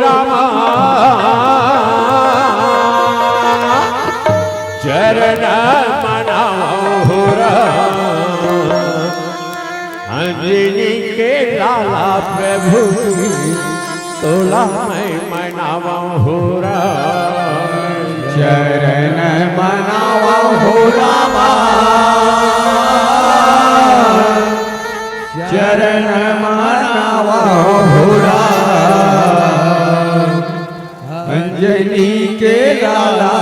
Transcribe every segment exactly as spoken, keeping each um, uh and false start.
रामा, चरण मनावहु रामा। अंजनी के लाला प्रभु जी, तोला मैं मनावहु रामा। चरण मनावहु रामा, चरण मनावहु रामा। अंजनी के लाला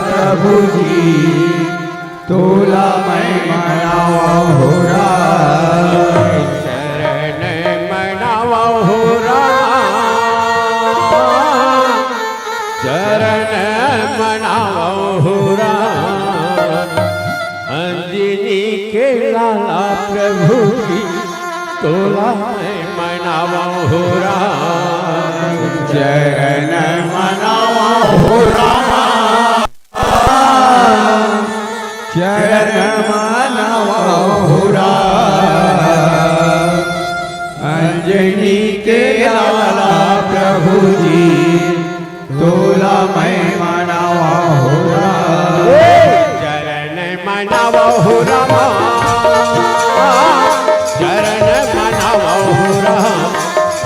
प्रभु जी, तोला मैं मनावहु रामा। चरण मनावहु रामा, चरण मनावहु रामा। अंजनी के लाला प्रभु जी, तोला मैं मनावहु रामा। चरण मनावहु रामा, चरण मनावहु रामा। अंजनी के लाला प्रभु जी, तोला मैं मनावहु रामा। चरण मनावहु रामा, चरण मनावहु रामा।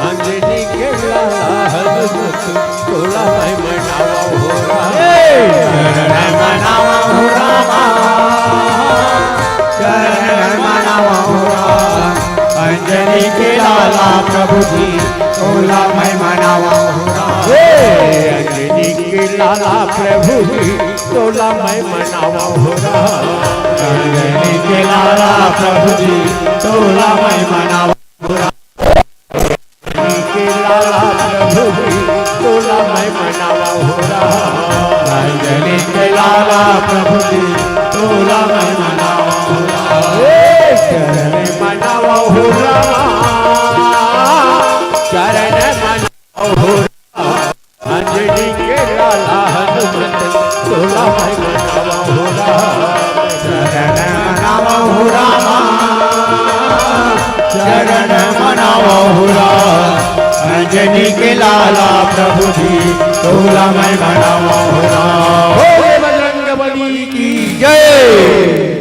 अंजनी के लाला हनुमत, तोला मैं मनावहु रामा। चरण मनावहु रामा, चरण मनावहु रामा। अंजनी के लाला प्रभु जी, तोला मैं मनावहु रामा। हे अंजनी के लाला प्रभु जी, तोला मैं मनावहु रामा। अंजनी के लाला प्रभु जी, तोला मैं मनावहु रामा। अंजनी के लाला प्रभु जी, तोला मैं मनावहु रामा। अंजनी के लाला प्रभु जी, तोला मैं मनावहु रामा। हे चरण मनावहु रामा, चरण मनावहु रामा। अंजनी के लाला हनुमत, तोला मैं मनावहु रामा। चरण मनावहु रामा, चरण मनावहु रामा। अंजनी के लाला प्रभु जी, तोला मैं मनावहु रामा। बोले बजरंग बली की जय।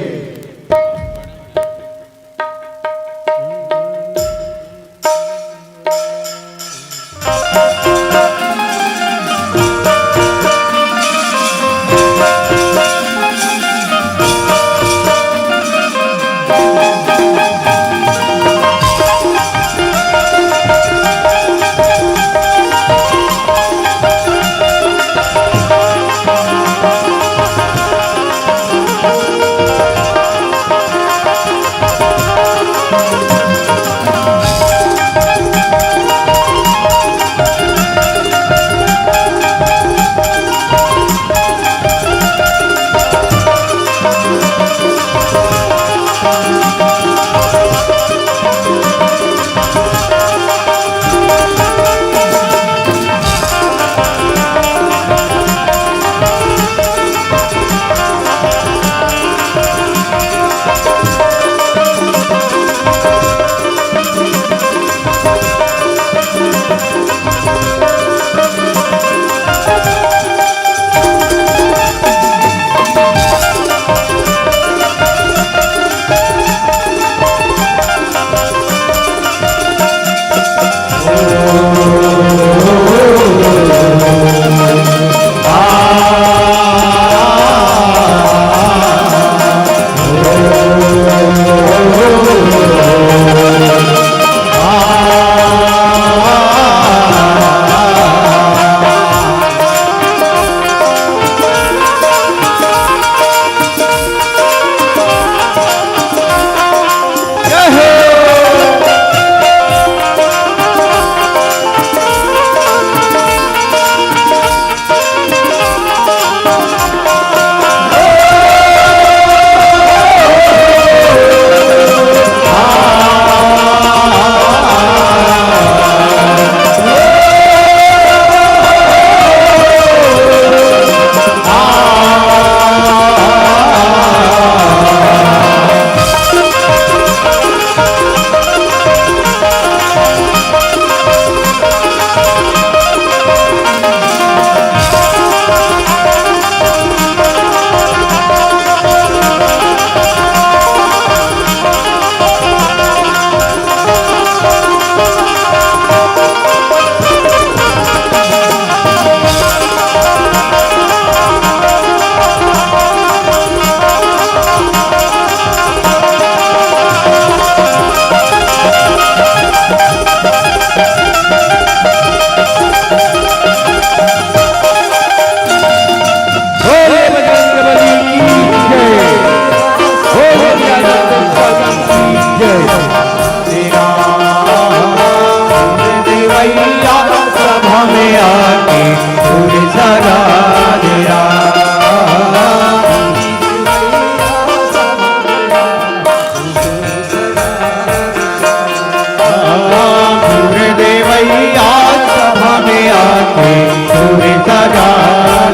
राम सुर देवैया सभा में आके सुर सजा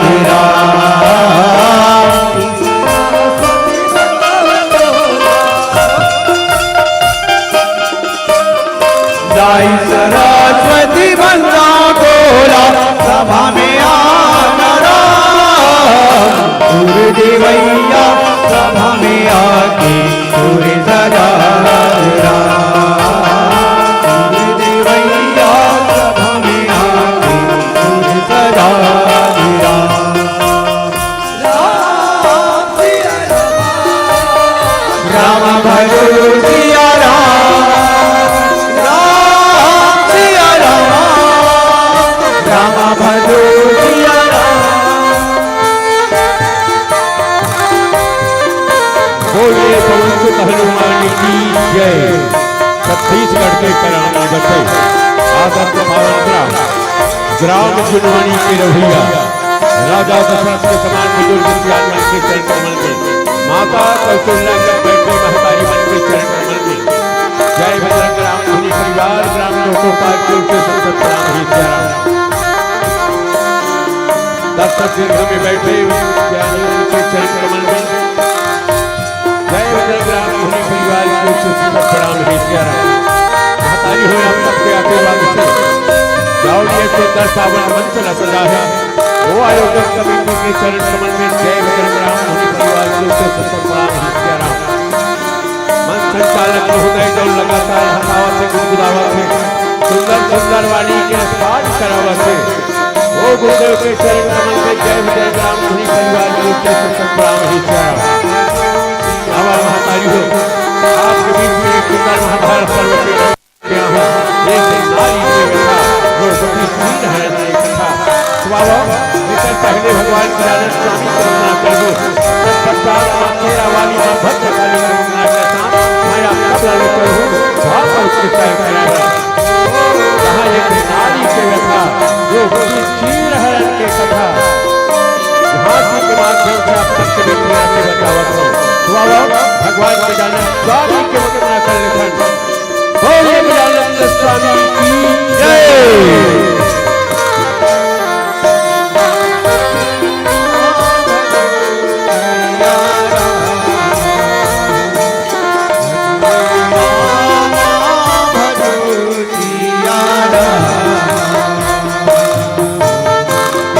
दे राम। दाई सरस्वती बंदा बोला सभा में आना राम। सुर देवैया सभा में आके सुर सजा दे राम। सुर देवैया सभा में आके सुर सजा दे राम। राम सिया राम। राम भजो सिया राम। राम सिया राम। राम भजो सिया राम। बोलिए पवन सुत हनुमान की जय। छत्तीसगढ़ के करानी बसे आदर्श पावन ग्राम, ग्राम जुनवानी के रघुया राजा दशरथ के समान बुजुर्ग सियान मन के चरण कमल में, माता कौशल्या के बैठे महतारी मन के चरण कमल में, जय बजरंग राम धुनी परिवार, ग्राम लोकोपाल की ओर से संत प्रणाम हे सिया राम। दस दस दीर्घ में बैठे ज्ञानी उनके चरण कमल में, जय बजरंग राम धुनी परिवार की ओर से संत प्रणाम हे सिया राम। महतारी हो आप सबके आशीर्वाद से जाओ ये सुंदर पावन मंच न सजा है, वो आयोजक कमेटी के चरण कमल में जय बजरंग राम धुनी परिवार की ओर से संत प्रणाम हे सिया राम। मंच संचालक महोदय जो लगातार हंसावत हे, गुदगुदावत हे, सुंदर सुंदर वाली के पाठ करावत हे, वो गुरुदेव के चरण कमल में जय बजरंग राम धुनी परिवार की ओर से संत प्रणाम हे सिया राम। बाबा महतारी हो, आपके बीच में एक सुंदर महाभारत पर्व के गया हूँ। एक नारी के व्यथा, द्रौपदी चीर हरण की कथा। बाबा, एकर पहले भगवान गजानन स्वामी के वंदना करबो, तत्पश्चात माँ शेरा वाली, माँ भद्रकाली के वंदना के साथ माया कबला में चढ़ू, भागवत के चयन कराबो। कहाँ एक नारी के व्यथा, द्रौपदी चीर हरण के कथा, झांकी के माध्यम से आप सबके बीच में आके बतावत हूँ। बाबा, भगवान गजानन स्वामी के वंदना कर लेथन। बोलिए गजानंद स्वामी की जय।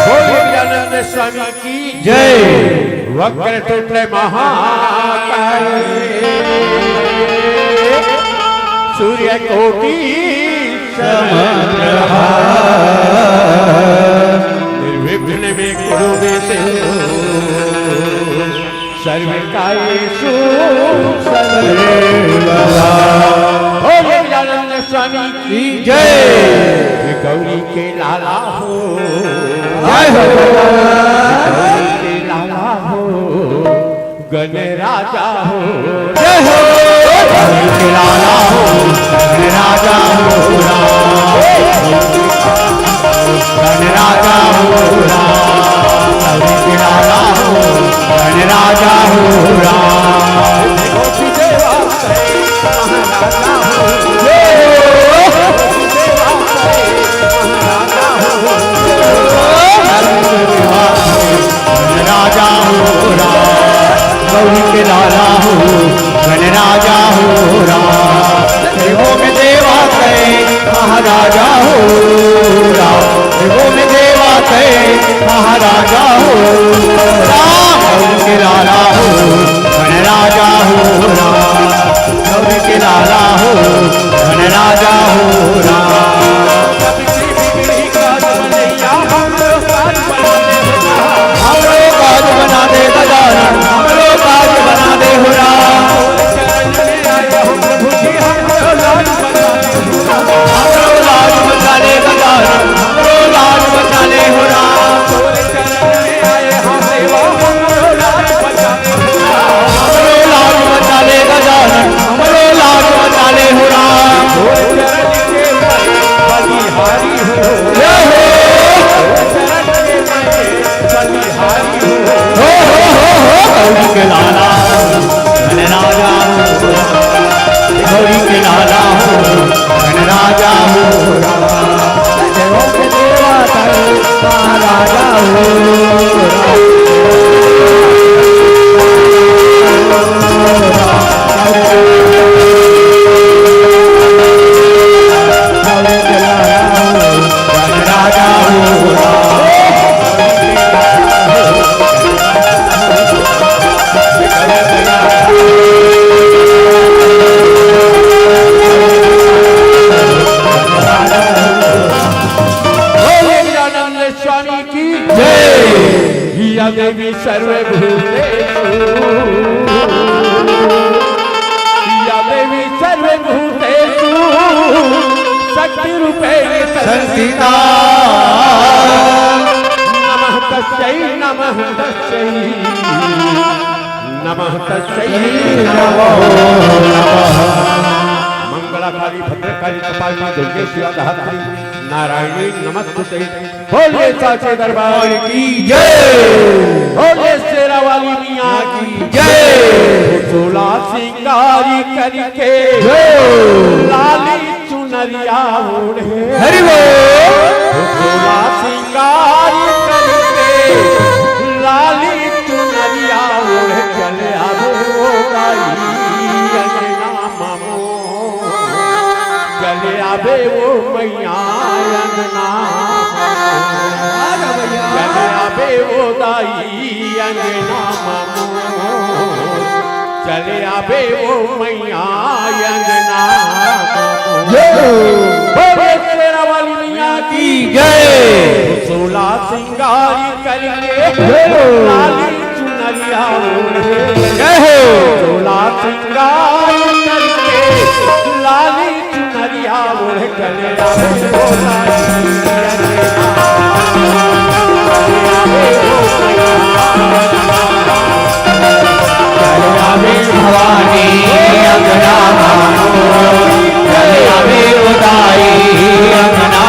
बोलिए गजानंद स्वामी की जय। वक्रतुंड महाकाय सूर्य कोटि समप्रभा। निर्विघ्न में कुरु मे देव सर्व कार्येषु सर्वदा। बोलिए गजानंद स्वामी की जय। गौरी के लाला हो, जय हो। गौरी के लाला हो, गण राजा हो। जय हो। गौरी के लाला हो, गण राजा हो राम। गण राजा हो राम। गौरी के लाला हो, गण राजा हो राम। गण राजा हो राम, गौरी के लाला हो, गण राजा हो राम। देवों में देवा कहे महाराजा हो राम, देवों में देवा कहे महाराजा हो राम। गौरी के लाला हो, गण राजा हो राम, गौरी के लाला हो, गण राजा हो राम। हमरो काज बना दे गजानन, हमरो काज बना दे हो राम। हमरो लाज बचा ले गजानन, हमरो लाज बचा ले हो राम। लाला हो, गणराजा हो राम। जय हो देवा धर्म का राजा हो राम। बोले गजानंद स्वामी की जय। या देवी सर्वभूतेषु, या देवी सर्वभूतेषु शक्ति रूपेण संस्थिता। नमः तस्यै, नमः तस्यै, नमः तस्यै नमो नमः। मंगलाकाली भद्रकाली कपालिनी दुर्गे शिवा धात्री नारायणी नमस्तुते। बोलिए साचे दरबार की जय। बोलिए शेरा वाली मैया की जय। चोला सिंगारी करके जय। लाली चुनरिया ओढ़े। हरि बोल। चोला सिंगारी करके लाली चुनरिया ओढ़ चले आवे ओ दाई अंगना ममो। चले आबे ओ मैया अंगना। चले आबे ओ दाई अंगना। चले आबे ओ मैया अंगना। बोले शेरा वाली मैया की जय। सोला सिंगारी करके जय हो। लाली चुनरिया ओढ़े। जय हो। सोला सिंगारी करके लाली चुनरिया ओढ़ चले आवे ओ लाली अंगना। चले आवे भवानी अंगना। चले आवे ओ दाई अंगना।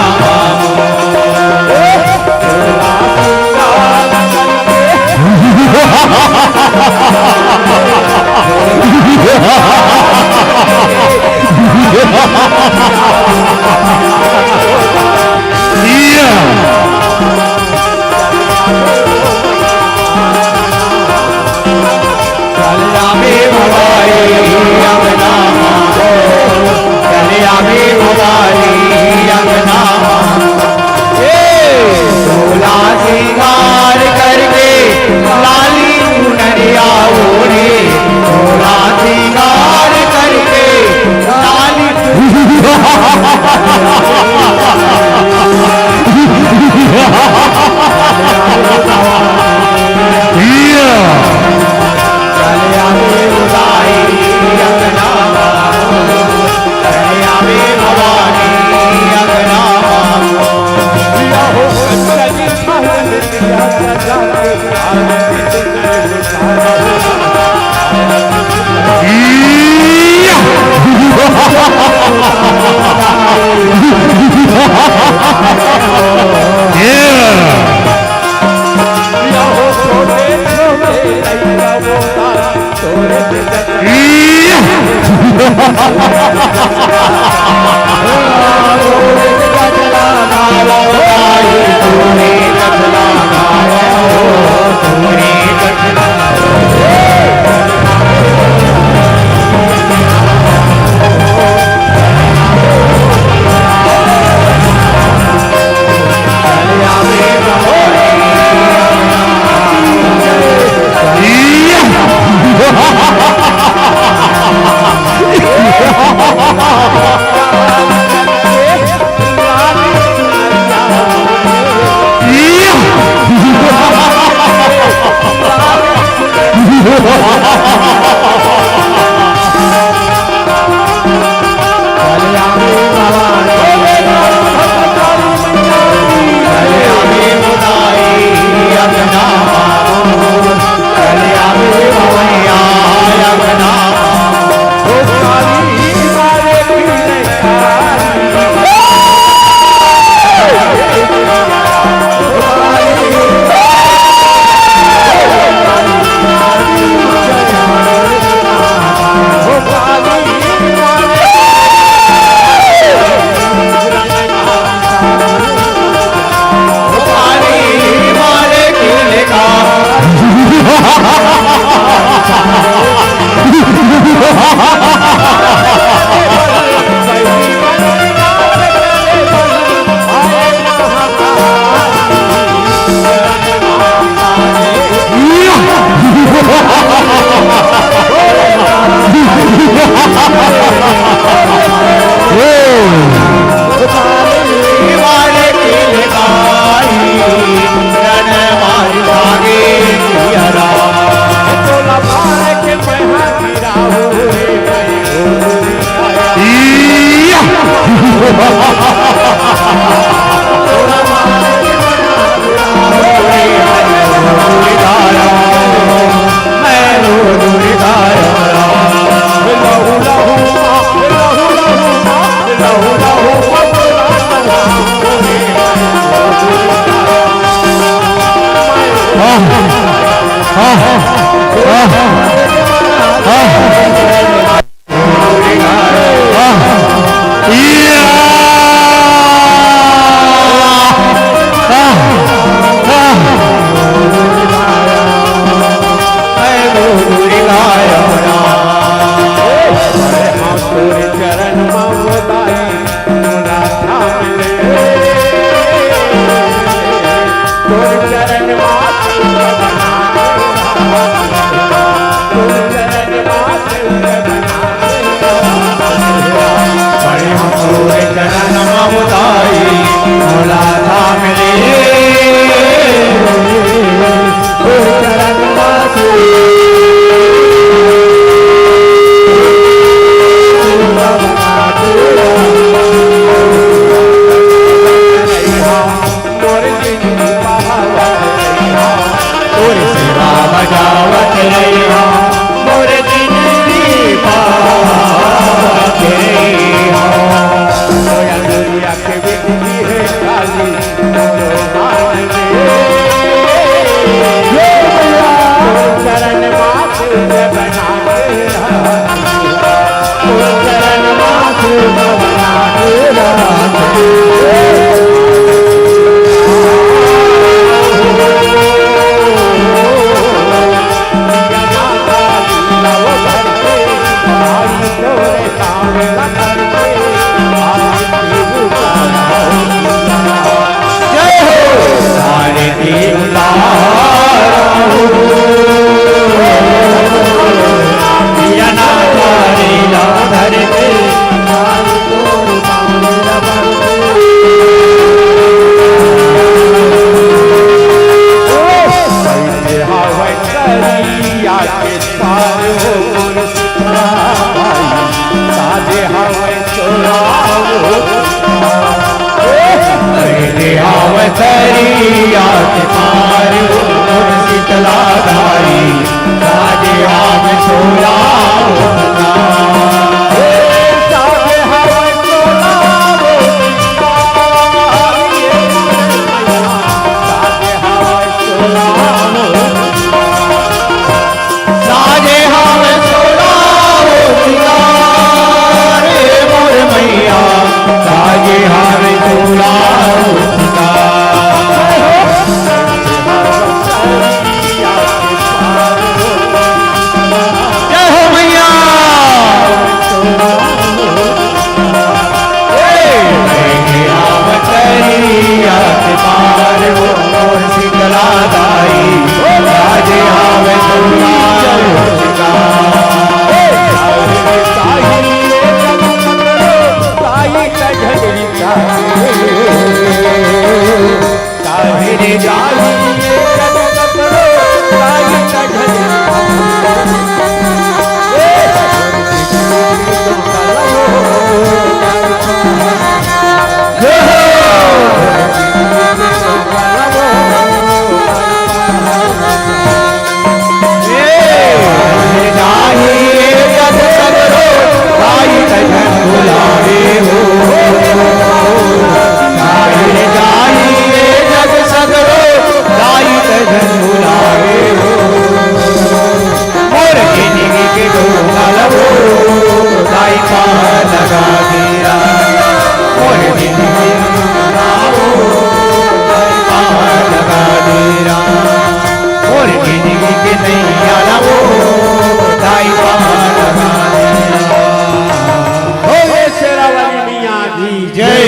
बोले शेरा वाली मैया की जय।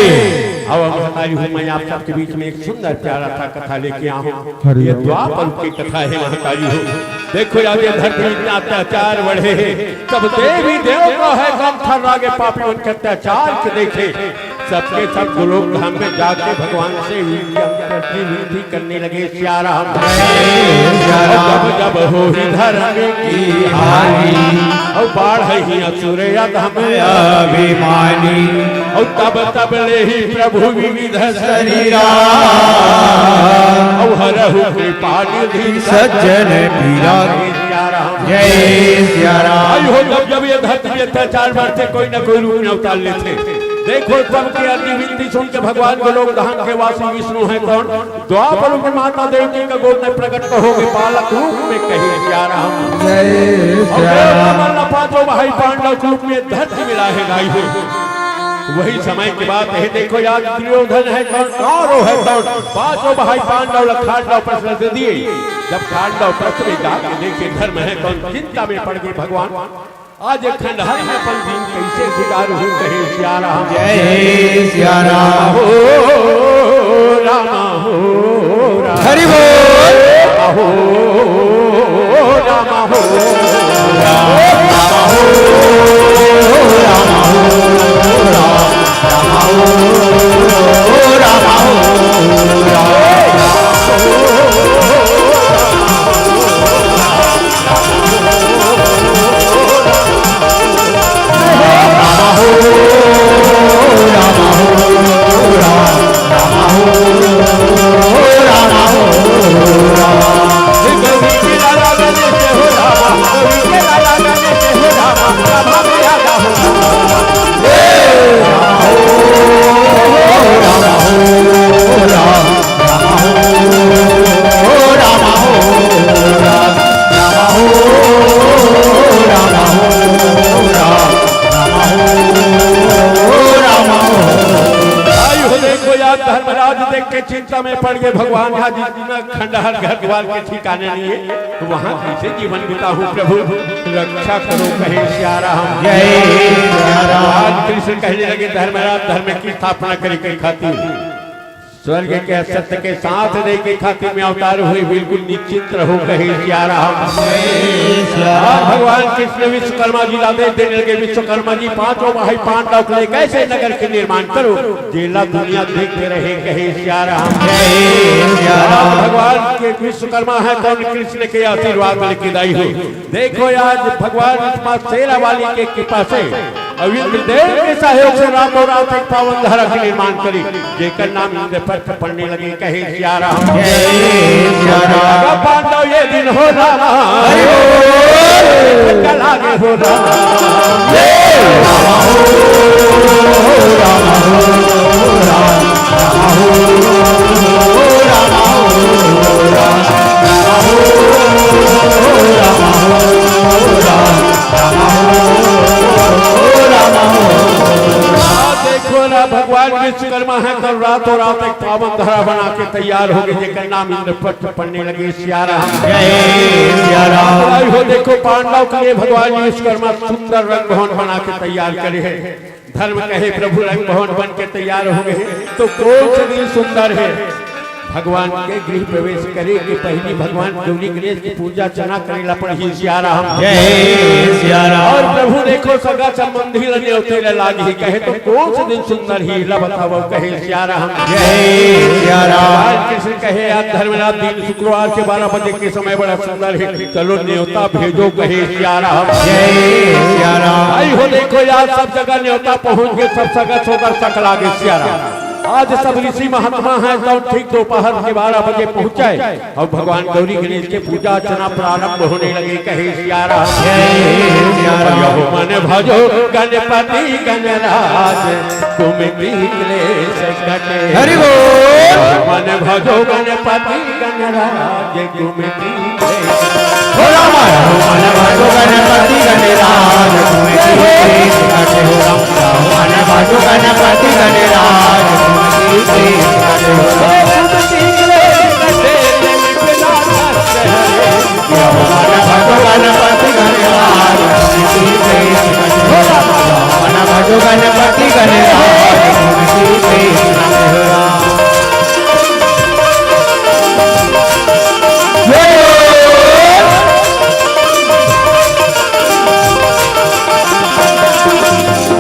अब महतारी हो, मैं आप सबके बीच में एक सुंदर प्यारा सा कथा लेके आया हूँ। ये द्वापर की कथा है महतारी हो। देखो यार, ये धरती इतना अत्याचार बढ़े है, सब देवी देवता है कौन थर्रागे पापी उनके अत्याचार के देखे। सबके सब गोलोक धाम में जाके भगवान से विनती करने लगे, सिया राम। जब जब होई धर्म की हानि, और बाढ़ ही असुर अधम अभिमानी, और तब तब लेहि प्रभु विविध शरीरा, और हरहु कृपा निधि सज्जन पीरा। सिया राम। जय सिया राम। भाई हो, जब जब ये धरती पे अत्याचार बढ़थे, कोई ना कोई रूप में अवतार लेथे। देखो, सबके अर्जी विनती सुन के भगवान गोलोक धाम के वासी विष्णु है कौन? द्वापर में माता देवकी का गोद में प्रकट होके बालक रूप में कहे, सिया राम। जय और सिया राम। कमल पांचों भाई पांडव के रूप में धरती में लाए हैं गाई हो। वही समय की बात है, देखो यार, दुर्योधन है कौन, कौरव है कौन, पांचों भाई पांडव ला खांडव प्रश्न दे दिए। जब खांडव प्रश्न में जाके देखे धर्म है कौन, चिंता में पड़ गए भगवान। आज एक खंडहर में अपन दिन कैसे गुजारू हूँ, कहे सिया राम। जय सिया राम। हो राम, हो राम। हरि बोल। हो राम, हो राम। धर्मराज देख के चिंता में पड़ गए, भगवान, आज इतना खंडहर घर द्वार के ठिकाने नहीं है, तो वहाँ कैसे जीवन बिताऊं प्रभु, रक्षा करो कहे सिया राम। जय सिया राम। भगवान कृष्ण कहने लगे, धर्मराज धर्म की स्थापना करे के खातिर, स्वर्ग के सत्य के साथ दे के खातिर में अवतार हुए, बिल्कुल निश्चिंत रहो कहे सिया राम। जय सिया राम। भगवान कृष्ण विश्वकर्मा जी ला आदेश देने लगे, विश्वकर्मा जी पांचों भाई पांडव के लिए कैसे नगर के निर्माण करो, जेला दुनिया देखते रहे कहे सिया राम। जय सिया राम। भगवान के विश्वकर्मा है कौन, कृष्ण के आशीर्वाद लेके दाई हो। देखो आज भगवान इस बात शेरावाली के कृपा से और इंद्रदेव के सहयोग से रातों रात एक पावन धारा के निर्माण करी, जेकर नाम इंद्रप्रस्थ पड़ने लगे कहे सिया राम। जय सिया राम। पांडव ये दिन हो राम, हरि बोल। चला गए हो राम। जय राम हो, राम हो, राम हो, राम हो, राम हो, राम हो। देखो ना, भगवान विश्वकर्मा है, कल रातों रात एक पावन धारा बना के तैयार हो गए, जेकर नाम इंद्रप्रस्थ पड़ने लगे सिया राम। जय सिया राम। आई हो, देखो, पांडव के लिए भगवान विश्वकर्मा सुंदर रंग भवन बना के तैयार करे हैं। धर्म कहे प्रभु रंग भवन बन के तैयार हो गए, तो कौन से दिन सुंदर है? भगवान के गृह प्रवेश करे के पहली भगवान गौरी गणेश की पूजा अर्चना करे ला पड़ही सिया राम। जय सिया राम। और प्रभु देखो सगा संबंधी ला नेवते ला लाग ही कहे, तो कौन से दिन सुंदर ही ला बतावो कहे सिया राम। जय सिया राम। भगवान कृष्ण कहे आज धर्मराज दिन शुक्रवार के बारह बजे के समय बड़ा सुंदर है, चलो नेवता भेजो कहे सिया राम। जय सिया राम। भाई हो देखो यार सब जगह नेवता पहुंच गए, सब सगा सोदर सकला गए सिया राम। आज सब ऋषि महात्मा हैं, सब ठीक दोपहर के बारह बजे पहुंच जाए और भगवान गौरी गणेश के पूजा अर्चना प्रारंभ होने लगे। कहे सिया राम। जय सिया राम। यहो मन भजो गणपति गणराज, कुमति क्लेश कटे। हरि बोल। यहो मन भजो गणपति गणराज, कुमति क्लेश। हो राम, यहो मन भजो गणपति गणराज, कुमति क्लेश कटे। हो राम, यहो मन भजो गणपति गणराज, कुमति क्लेश कटे। हो राम। यहो मन भजो गणपति गणराज, कुमति क्लेश कटे। हो राम। यहो मन भजो गणपति गणराज, कुमति क्लेश कटे। हो राम।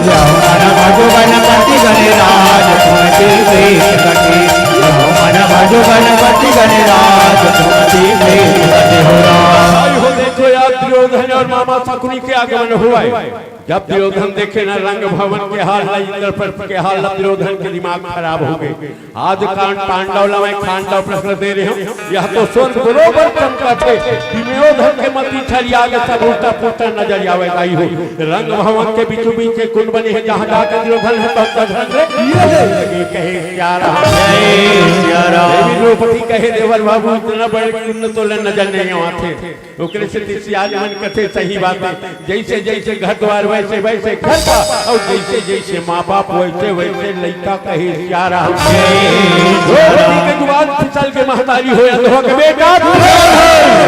यहो मन भजो गणपति गणराज, कुमति क्लेश कटे। यहो मन भजो गणपति गणराज, कुमति क्लेश कटे। हो राम। आई हो देखो यार, दुर्योधन और मामा शकुनि के आगमन हुआ है। जब दुर्योधन देखे ना रंग भवन के हाल ला, इंद्रप्रस्थ के हाल ला, दुर्योधन के दिमाग खराब हो गए। आज कांड पांडव ला मैं खांडव प्रश्न दे रहे हूँ, यह तो स्वर्ग बरोबर चमका थे। दुर्योधन के मति छरिया के सब उल्टा पुल्टा नजर आवे दाई हो। रंग भवन के बीचों बीच एक कुंड बने है, जहाँ जाके दुर्योधन है तो दर्शन रे। ये कहे सिया राम। जय सिया राम। देवी द्रौपदी कहे देवर बाबू इतना बड़े कुंड तो ले नजर नहीं आते। ओकरे से तिसियाज मन कथे सही बात है। जैसे जैसे घर द्वार वैसे वैसे घर का, और जैसे जैसे माँ बाप वैसे वैसे लइका कहे सिया राम। द्रौपदी के जुबान फिसल के महतारी हो अंधवा के बेटा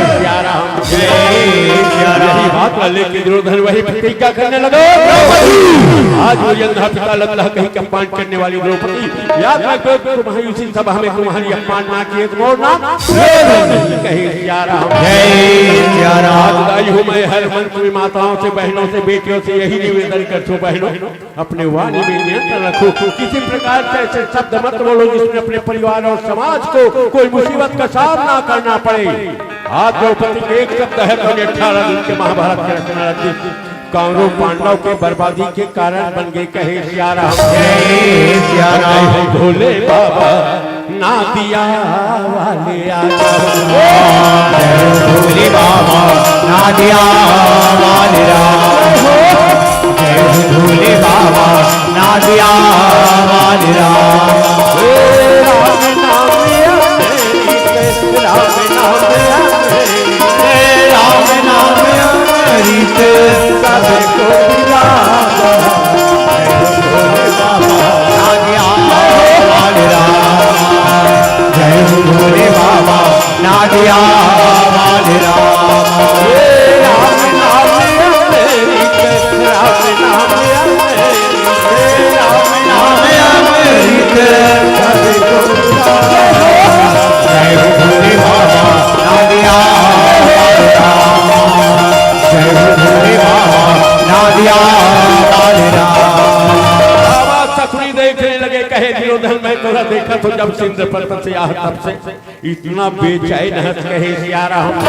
सिया राम। यही बात ला लेके दुर्योधन वही प्रतिज्ञा करने लगा। आज वो अंधा पिता लंधा कहीं के अपमान करने वाली द्रौपदी, याद रखो तुम्हारी उसी सभा में तुम्हारी अपमान ना किए तो मोर नाम कहे सिया राम। जय सिया राम। आज दाई हूँ मैं हर मंच में माताओं से, बहनों से, बेटियों से यही निवेदन करता हूँ बहनों, अपने वाणी में नियंत्रण रखो। किसी प्रकार से ऐसे शब्द मत बोलो जिसमें अपने परिवार और समाज को कोई मुसीबत का सामना करना पड़े। आज द्रौपदी के एक शब्द है तो अठारह दिन के महाभारत की रचना रची। कौरव पांडव के बर्बादी के कारण बन गए कहे सिया राम। जय सिया राम। भोले बाबा नादिया वाले आ जाओ। जय भोले बाबा नादिया वाले राम। जय भोले बाबा नादिया वाले राम। हे राम नाम अमृत, राम नाम अमृत, हे राम नाम अमृत सबको पिला दो। जय भोले बाबा नादिया वाले राम। जय हो भोले बाबा, नादिया वाले राम। जय हो भोले बाबा, नादिया वाले राम। बाबा शकुनी देखने लगे, कहे, "दुर्योधन, मैं तोला देखत हों जब से इंद्रप्रस्थ से आए तब से, इतना बेचैन हस," कहे सिया राम।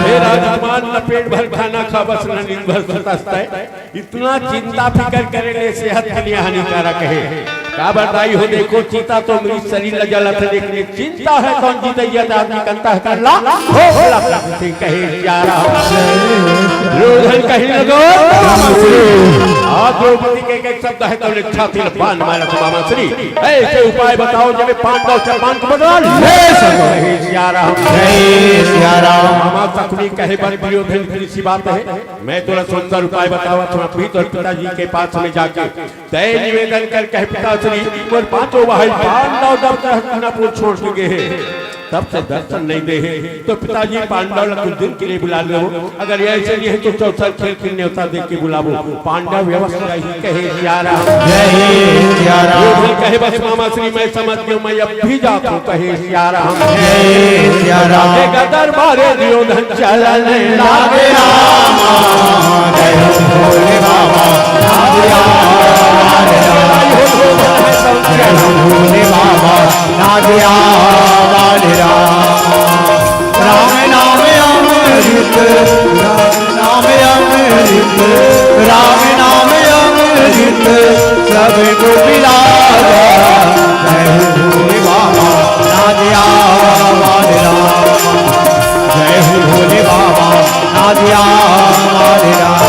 "हे राजकुमार, न पेट भर खाना खावस, न नींद भर सुतस तैं।" इतना चिंता फिकर करे ले सेहत के लिए हानिकारक हे। काबर दाई हो, देखो, चिता तो मरीच शरीर ला जलत हे, लेकिन चिंता हे कौन जीतैया, त आदमी के अंतःकरण ला हो भला करथे, कहे सिया राम। दुर्योधन कहे लगो, आज द्रौपदी के एक एक शब्द हे, तो ले छाती ला बांध मारत हे मामा श्री। ऐसे उपाय बताओ, जब पांडव से पान को बदला ले सको। कहे सिया राम। जय सिया राम। मामा शकुनी कहे, "बर दुर्योधन, इतनी सी बात हे, मैं तोला सुंदर उपाय बतावत हों, अभी तोर पिताजी के पास में जाके तैं निवेदन कर, कहे, 'पिताश्री, मोर पांचों भाई पांडव जब से हस्तिनापुर छोड़ के गे हे, तब से दर्शन नहीं दे हे, तो पिताजी पांडव ला कुछ दिन के लिए बुला लेवो, अगर ऐसे नहीं हे तो चौसर खेल के न्योता दे के बुलावो, पांडव अवश्य आही,' कहे सिया राम। जय सिया राम। दुर्योधन कहे, "बस मामा श्री, मैं समझ गेंव, मैं अब भी जात हों," कहे सिया राम। जय सिया राम। गदर मारे दुर्योधन चलन लागे राम। जय हो भोले बाबा, नादिया वाले राम। जय हो भोले बाबा, नादिया वाले राम। राम नाम अमृत, राम नाम अमृत, राम नाम अमृत, सबको पिला दे। जय हो भोले बाबा, नादिया वाले राम। जय हो भोले बाबा, नादिया वाले राम।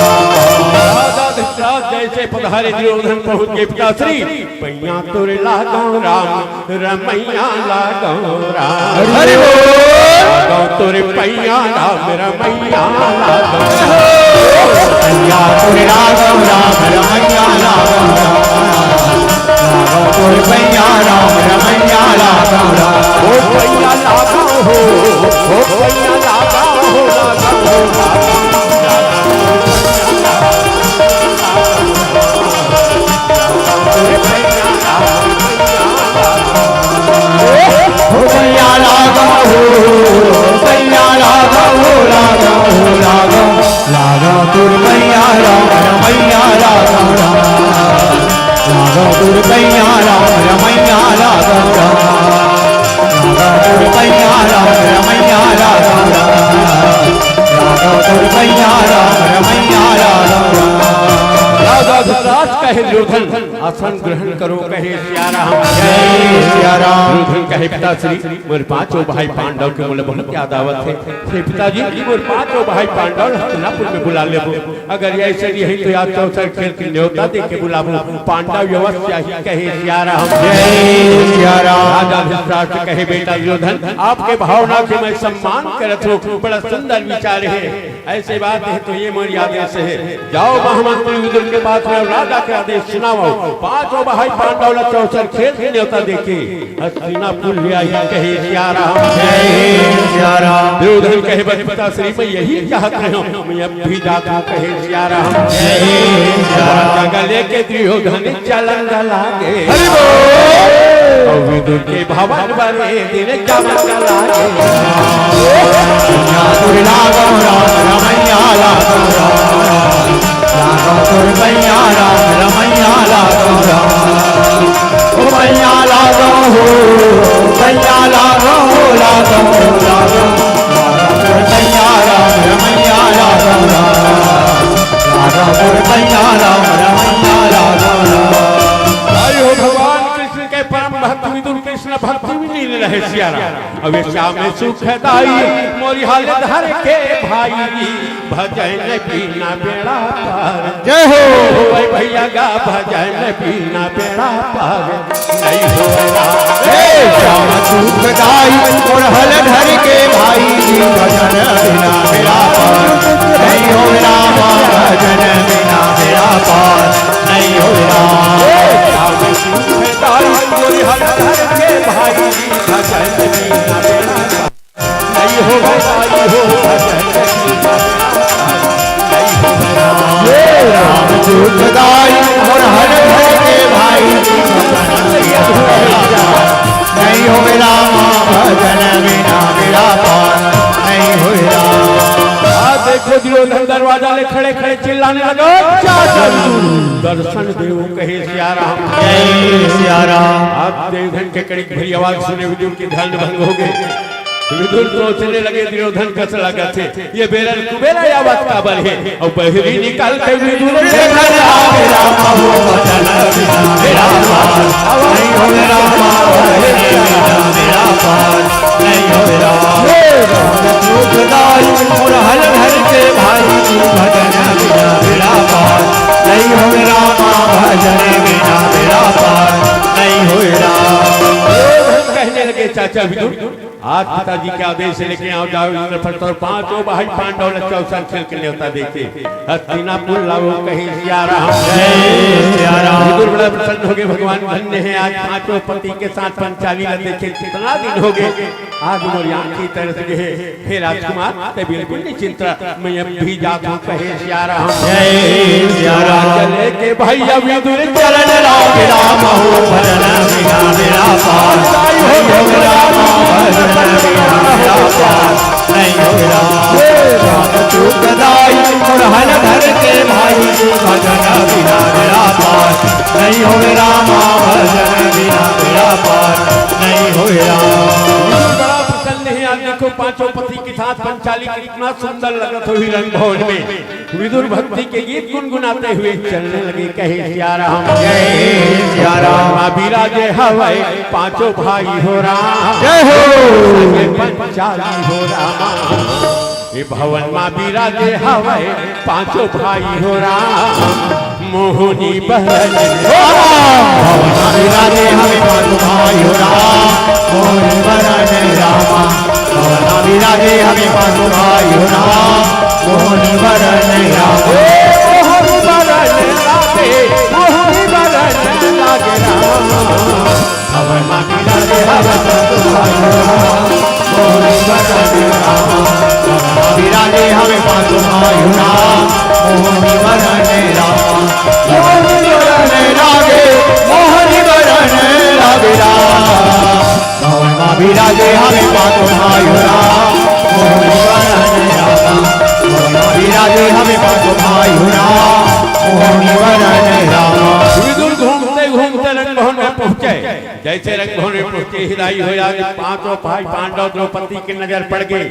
राजा धृतराज जैसे पधारे, दुर्योधन पहुंच गे, "पिताश्री, पैया तोरे लागंव राम, रमैया लागंव राम।" हरि बोल। "लागंव तोरे पैया राम, रमैया लागंव राम।" पैया तोरे लागंव राम, रमैया लागंव राम। लागंव तोरे पैया राम, रमैया लागंव राम। ओ पैया लागंव हो, ओ पैया लागंव हो, लागंव हो, लागंव हो। ओ पैया लागंव हो, पैया लागंव हो, लागंव हो, लागंव। लागंव तोर पैया राम, रमैया लागंव राम। लागंव तोर पैया राम, रमैया लागंव राम। लागंव तोर पैया राम, रमैया लागंव राम। लागंव तोर पैया राम, रमैया लागंव राम। राजा धृतराज कहे, "दुर्योधन, आसन ग्रहण करो," कहे सिया राम। जय सिया राम। दुर्योधन कहे, "पिताश्री, मोर पांचों भाई पांडव के मोला बहुत याद आवत हे। हे पिताजी, मोर पांचों भाई पांडव ल हस्तिनापुर में बुला लेबो। अगर ऐसे नहीं हे तो आज चौसर खेल के न्योता दे के बुलाबो। पांडव अवश्य आही," कहे सिया राम। जय सिया राम। राजा धृतराष्ट्र कहे, "बेटा दुर्योधन, आपके भावना के मैं सम्मान करत हों, बड़ा सुंदर विचार हे। ऐसे बात हे तो ये मोर आदेश हे, जाओ महामंत्री विदुर के पास में राजा के आदेश सुनावव, पांचों भाई पांडव ला चौसर खेल के न्योता दे के हस्तिनापुर ले आही," कहे सिया राम। जय सिया राम। दुर्योधन कहे, "बस पिताश्री, मैं यही चाहत रहेंव, मैं अब भी जात हों," कहे सिया राम। जय सिया राम। जंगल लेके दुर्योधन चलन लागे। हरि बोल। अउ विदुर के भवन बने दिन जमन लागे। पैया तोर लागंव राम, रमैया लागंव राम। लागंव तोर पैया राम, रमैया लागंव राम। ओ पैया लागंव हो, पैया लागंव हो, लागंव हो, लागंव। लागंव तोर पैया राम, रमैया लागंव राम। लागंव तोर पैया राम, रमैया लागंव राम। हरि हो भगवान कृष्ण के परम भक्त विदुर कृष्ण भक्ति में लीन रहे सिया राम। अबे श्याम सुखदाई मोरी हाल धर के भाई, भजन बिना बेड़ा पार। जय हो। होय भैया गा भजन बिना बेड़ा पार। नहीं हो राम। हे श्याम सुखदाई मोर हाल धर के भाई, भजन बिना बेड़ा पार। नहीं हो राम, भजन बिना बेड़ा पार। नहीं हो राम। हे श्याम सुखदाई मोर हाल धर के भाई, भजन बिना बेड़ा पार। नहीं हो, नहीं हो, नहीं हो। हे राम सुखदाई मोर हाल धर के भाई, जय सिया राम। अब देवधन के कड़िक भरी आवाज सुने विदुर के ध्यान भंग हो गे। विदुर सोचने लगे, दुर्योधन कस लगथे, ये बेरन कुबेरा आवाज काबर हे? अउ बहरी निकल के विदुर कहने लगे, चाचा विदुर, आज पिताजी के आदेश हे, लेके आओ, जाओ इंद्रप्रस्थ अउ पांचों भाई पांडव ल चौसर खेल के न्योता देथे। हस्तिनापुर लावव कहे सिया राम। जय सिया राम। विदुर बड़ा प्रसन्न हो गे, भगवान धन्य हे, आज पांचों पति के साथ पंचाली ल देखे, कितना दिन हो गे, आज मोर आंखी तरस गे हे। हे राजकुमार, ते बिल्कुल निश्चिंत रह, मैं अब भी जात हूँ कहे सिया राम। जय सिया राम। चले के भैया विदुर चरण राम राम हो भजन बिना बेड़ा पार। नहीं हो राम भजन बिना बेड़ा पार। नहीं हो राम। राम चूक दाई मोर हल घर के भाई, भजन बिना बेड़ा पार। नहीं हो राम भजन बिना बेड़ा पार। नहीं हो राम। बड़ा प्रसन्न हे, आज देखो पांचों पति के साथ पंचाली, कितना सुंदर लगत होही रंग भवन में। विदुर भक्ति के गीत गुनगुनाते हुए चलने लगे, कहे सिया राम। जय सिया राम। मा बिराजे हवय पांचों भाई हो राम। जय हो। संगे पंचाली हो राम। ये भवन मा बिराजे हवय पांचों भाई हो राम। मोहनी बरन हो राम। भवन मा बिराजे हवय पांचों भाई हो राम। मोहनी बरन रामा। भवन मा बिराजे हवय पांचों भाई हो राम। मोहनी बरन रामा। मोहनी बरन लागे, मोहनी बरन लागे राम। भवन मा बिराजे हवय पांचों भाई हो राम। मोहनी बरन रामा। भवन मा बिराजे हवय पांचों भाई हो राम। मोहनी बरन रामा। मोहनी बरन लागे, मोहनी बरन लागे राम। भवन मा बिराजे हवय पांचों भाई हो राम। मोहनी बरन रामा। भवन मा बिराजे हवय पांचों भाई हो राम। मोहनी बरन रामा। विदुर घूमते घूमते रंग भवन में पहुंचे। जैसे रंग भवन में पहुंचे, हिदाई हो जाए, पांचों भाई पांडव द्रौपदी के नजर पड़ गे।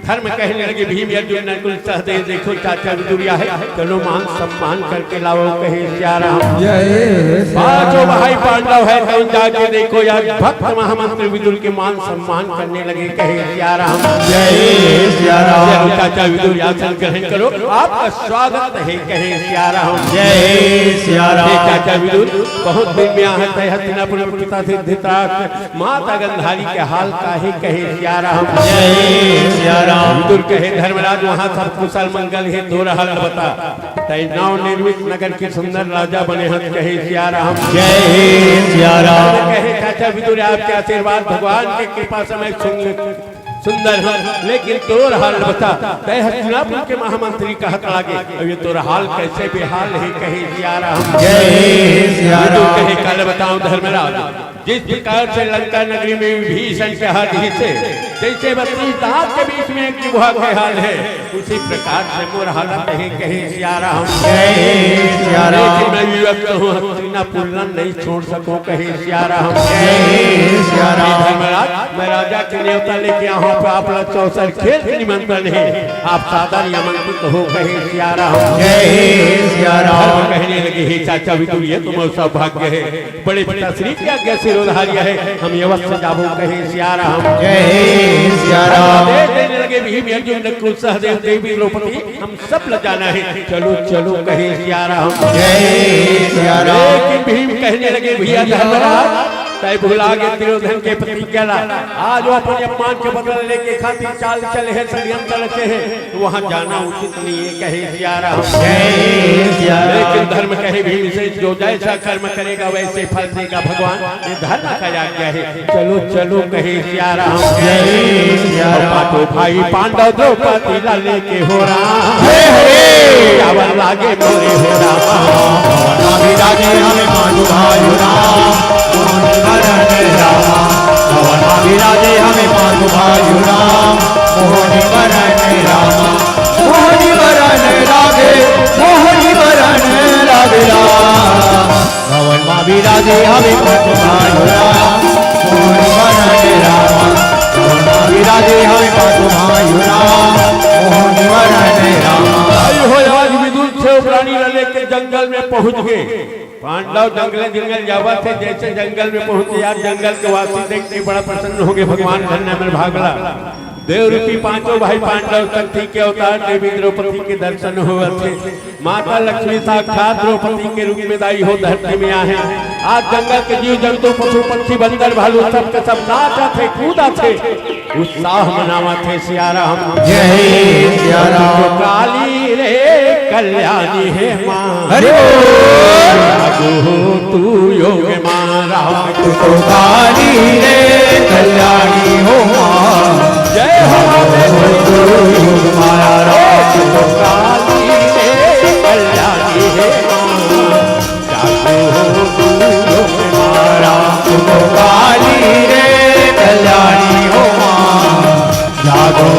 धर्म कहने लगे, भीम अर्जुन नकुल सहदेव, देखो चाचा विदुर आए हे, चलो मान सम्मान करके लावव कहे सिया राम। जय सिया पांचों राम। भाई पांडव हे, कौन जाके देखो यार, भक्त महामंत्री विदुर के मान सम्मान करने लगे कहे सिया राम। जय सिया राम। चलो चाचा विदुर आसन ग्रहण करो, आपका स्वागत हे कहे सिया राम। जय सिया राम। हे चाचा विदुर, बहुत दिन में आहत हे हस्तिनापुर में पिता से धृतराष्ट्र माता गंधारी के हाल काहे कहे सिया राम। जय सिया राम। विदुर कहे धर्मराज वहाँ सब कुशल मंगल हे, तोर हाल बता। तै नव निर्मित नगर के सुंदर राजा बने हस कहे सिया राम। जय सिया राम। कहे चाचा विदुर आपके आशीर्वाद भगवान के कृपा से मैं सुन सुंदर हूँ, लेकिन तोर हाल बता, तै हस्तिनापुर के महामंत्री कहत लागे, अब ये तोर हाल कैसे बेहाल हे कहे सिया राम। जय सिया राम। कहे काल बताऊं धर्मराज, जिस प्रकार से लंका नगरी में विभीषण के हाथ घिसे, जैसे बत्तीस दांत के बीच में एक जिह्वा के हाल हे, उसी प्रकार से मोर हालत हे कहे सिया राम। जय सिया राम। लेकिन मैं विवश हूँ, हस्तिनापुर नहीं छोड़ सको कहे सिया राम। जय सिया राम। धर्मराज, मैं राजा के न्योता लेके आया हूँ, आप ला चौसर खेल के निमंत्रण हे, आप सादर आमंत्रित हो कहे सिया राम। जय सिया राम। कहने लगे, हे चाचा विदुर, ये तो मोर सौभाग्य हे, बड़े पिताश्री के आज्ञा शिरोधार्य हे, हम अवश्य जाबो कहे सिया राम। जय सिया राम। आदेश देने लगे भीम अर्जुन नकुल सहदेव देवी द्रौपदी, हम सब ल जाना हे, चलो चलो कहे सिया राम। जय सिया राम। लेकिन भीम कहने लगे, भैया धर्मराज, तै भुला गे दुर्योधन के प्रतिज्ञा ला, आज वो अपन अपमान के बदला लेके खातिर चाल चले हे, षड्यंत्र रचे हे, तो वहाँ जाना उचित नहीं हे कहे सिया राम। जय सिया राम। लेकिन धर्म कहे भीम से, जो जैसा कर्म करेगा वैसे फल देगा भगवान, ये धर्म का आज्ञा हे। चलो चलो कहे सिया राम। जय सिया राम। पांचों भाई पांडव द्रौपदी ला लेके हो राम। हे हरे। जावन लागे मोरे हो राम। भवन मा बिराजे हवय पांचों भाई हो राम। मोहनी बरन राम। भवन मा बिराजे हवय पांचों भाई हो राम। मोहनी बरन राम। मोहनी बरन लागे। मोहनी बरन लागे राम। भवन मा विराजे हवे पाँचों भाई राम, मोहन वरण राम। भवन मा विराजे हवे पाँचों भाई राम, मोहन वरण राम। भाई हो, आज विदुर छेव प्राणी ला लेके जंगल में पहुंच गए। पांडव जंगले जंगल जावत हे, जैसे जंगल में पहुंचे यार, जंगल के वासी देख के बड़ा प्रसन्न हो गए। भगवान धन्य मन भागला। देव रूपी पांचों भाई पांडव शक्ति के अवतार देवी द्रौपदी के दर्शन होवत हे। माता लक्ष्मी साक्षात द्रौपदी के रूप में दाई हो धरती में आहे। आज जंगल के जीव जंतु पशु पक्षी बंदर भालू सब के सब नाचत हे, कूदत हे, उत्साह मनावत हे। सिया राम जय सिया राम। काली रे कल्याणी हे माँ। हरि बोल। जागो तू योग माँ राम। तू तो काली रे कल्याणी हो माँ। जय हो माँ। तू योग माँ राम। तू तो काली रे कल्याणी हे माँ। जागो तू योग माँ राम। तू तो काली रे कल्याणी हो माँ। जागो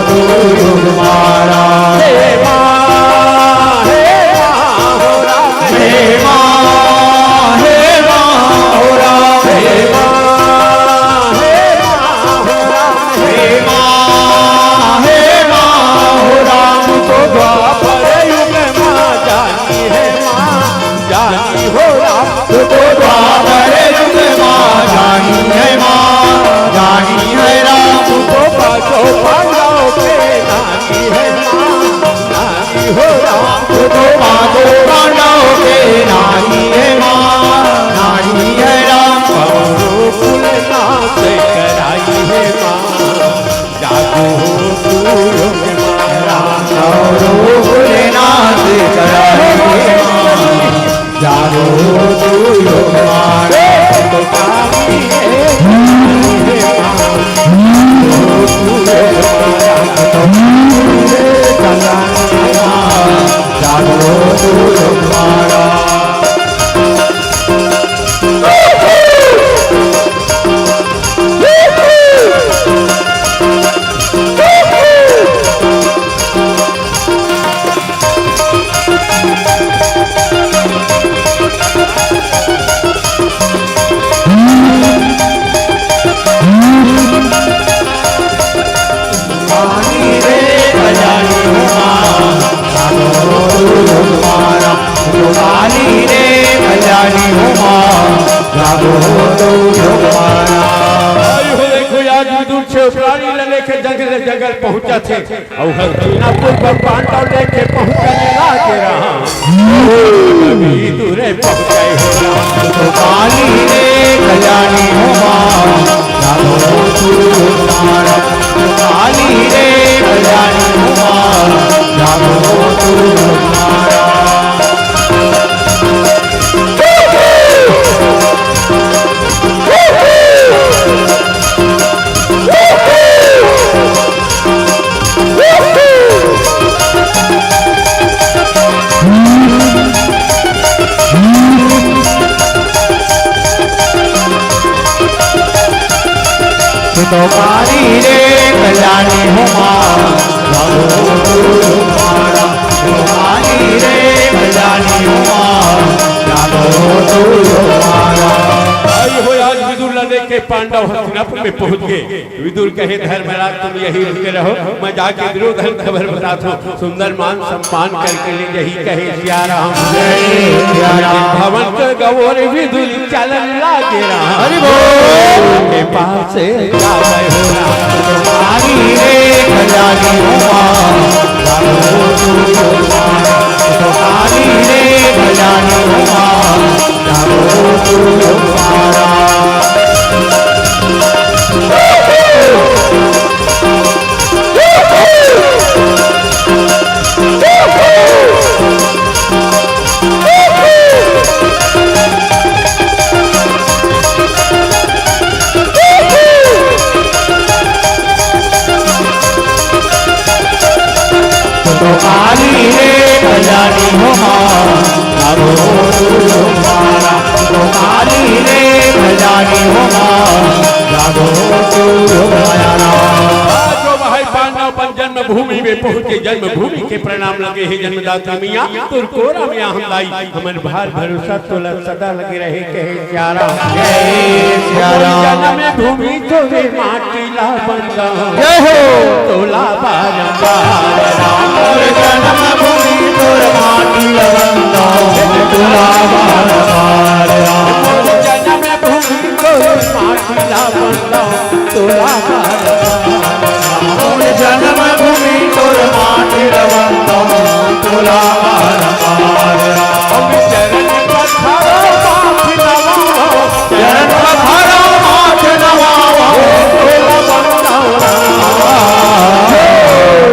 तू योग माँ राम। हे माँ, हे माँ हो राम। हे माँ, हे माँ हो राम। हे माँ, हे माँ हो राम। हे माँ, हे माँ हो राम। तो द्वापर युग माँ जानी हे माँ। जानी हो राम। तू तो द्वापर युग माँ जानी हे माँ। जानी हे राम। तू तो पांचों पांडव के नानी हे माँ। नानी हो राम। तू तो पांचों पांडव के नानी हे माँ। नानी हे राम। कौरव कुल नाश कराई हे माँ। जागो तू योग माँ राम। कौरव कुल नाश कराई हे माँ। जागो तू योग माँ राम। तो काली हे माँ। जागो तू योग माँ राम। तो काली हे कल्याणी माँ। जागो तू योग माँ राम। आई हो देखो, आज विदुर छेव प्राणी ल लेके जंगल जंगल पहुंचत हे। अउ हस्तिनापुर पर पांडव लेके पहुंचने लागे रहा। विदुर पहुंचाए हो राम। तो काली रे कल्याणी हो माँ। जागो तू मारा। तो काली रे कल्याणी हो माँ। जागो तू मारा। तो काली रे कल्याणी हो माँ। जागो तू मारा। तो काली रे कल्याणी हो माँ। जागो तू मारा। आई हो आज विदुर ला लेके पांडव हस्तिनापुर में पहुंच गए। विदुर कहे, "धर्मराज, तुम यही रुके रहो, मैं जाके दुर्योधन खबर बताता हूँ।" सुंदर मान सम्मान करके ले यही कहे, "सिया राम।" जय सिया राम। भवन के गवोर विदुर चलन लागे राम। हरि बोल। के पास जावे हो राम। तुम्हारी रे कल्याणी हो माँ। तुम्हारी रे कल्याणी हो माँ। तो काली रे कल्याणी हो माँ, जागो तू हमारा। तो काली रे कल्याणी हो माँ, जागो तू हमारा। आज जो भाई पांडव अपन जन्म भूमि में पहुँचे जन्मभूमि के प्रणाम लगे हे जन्मदाता मैया, तोर कोरा में आहन दाई, हमर भार भरोसा तोला सदा लगे रहे कहे सिया राम। जय सिया राम। जन्मभूमि तोरे माटी ला बंदव, जय हो। तोला बारंबार राम। जन्मभूमि तोरे माटी ला बंदव, तोला बारंबार राम। जन्मभूमि तोरे माटी ला बंदव, तोला बारंबार। मोर जन्मभूमि तोर माटी ला बंदव, तोला बारंबार। हम चरण पखारो माथ नवावो, चरण पखारो माथ नवावो, तोला बंदव।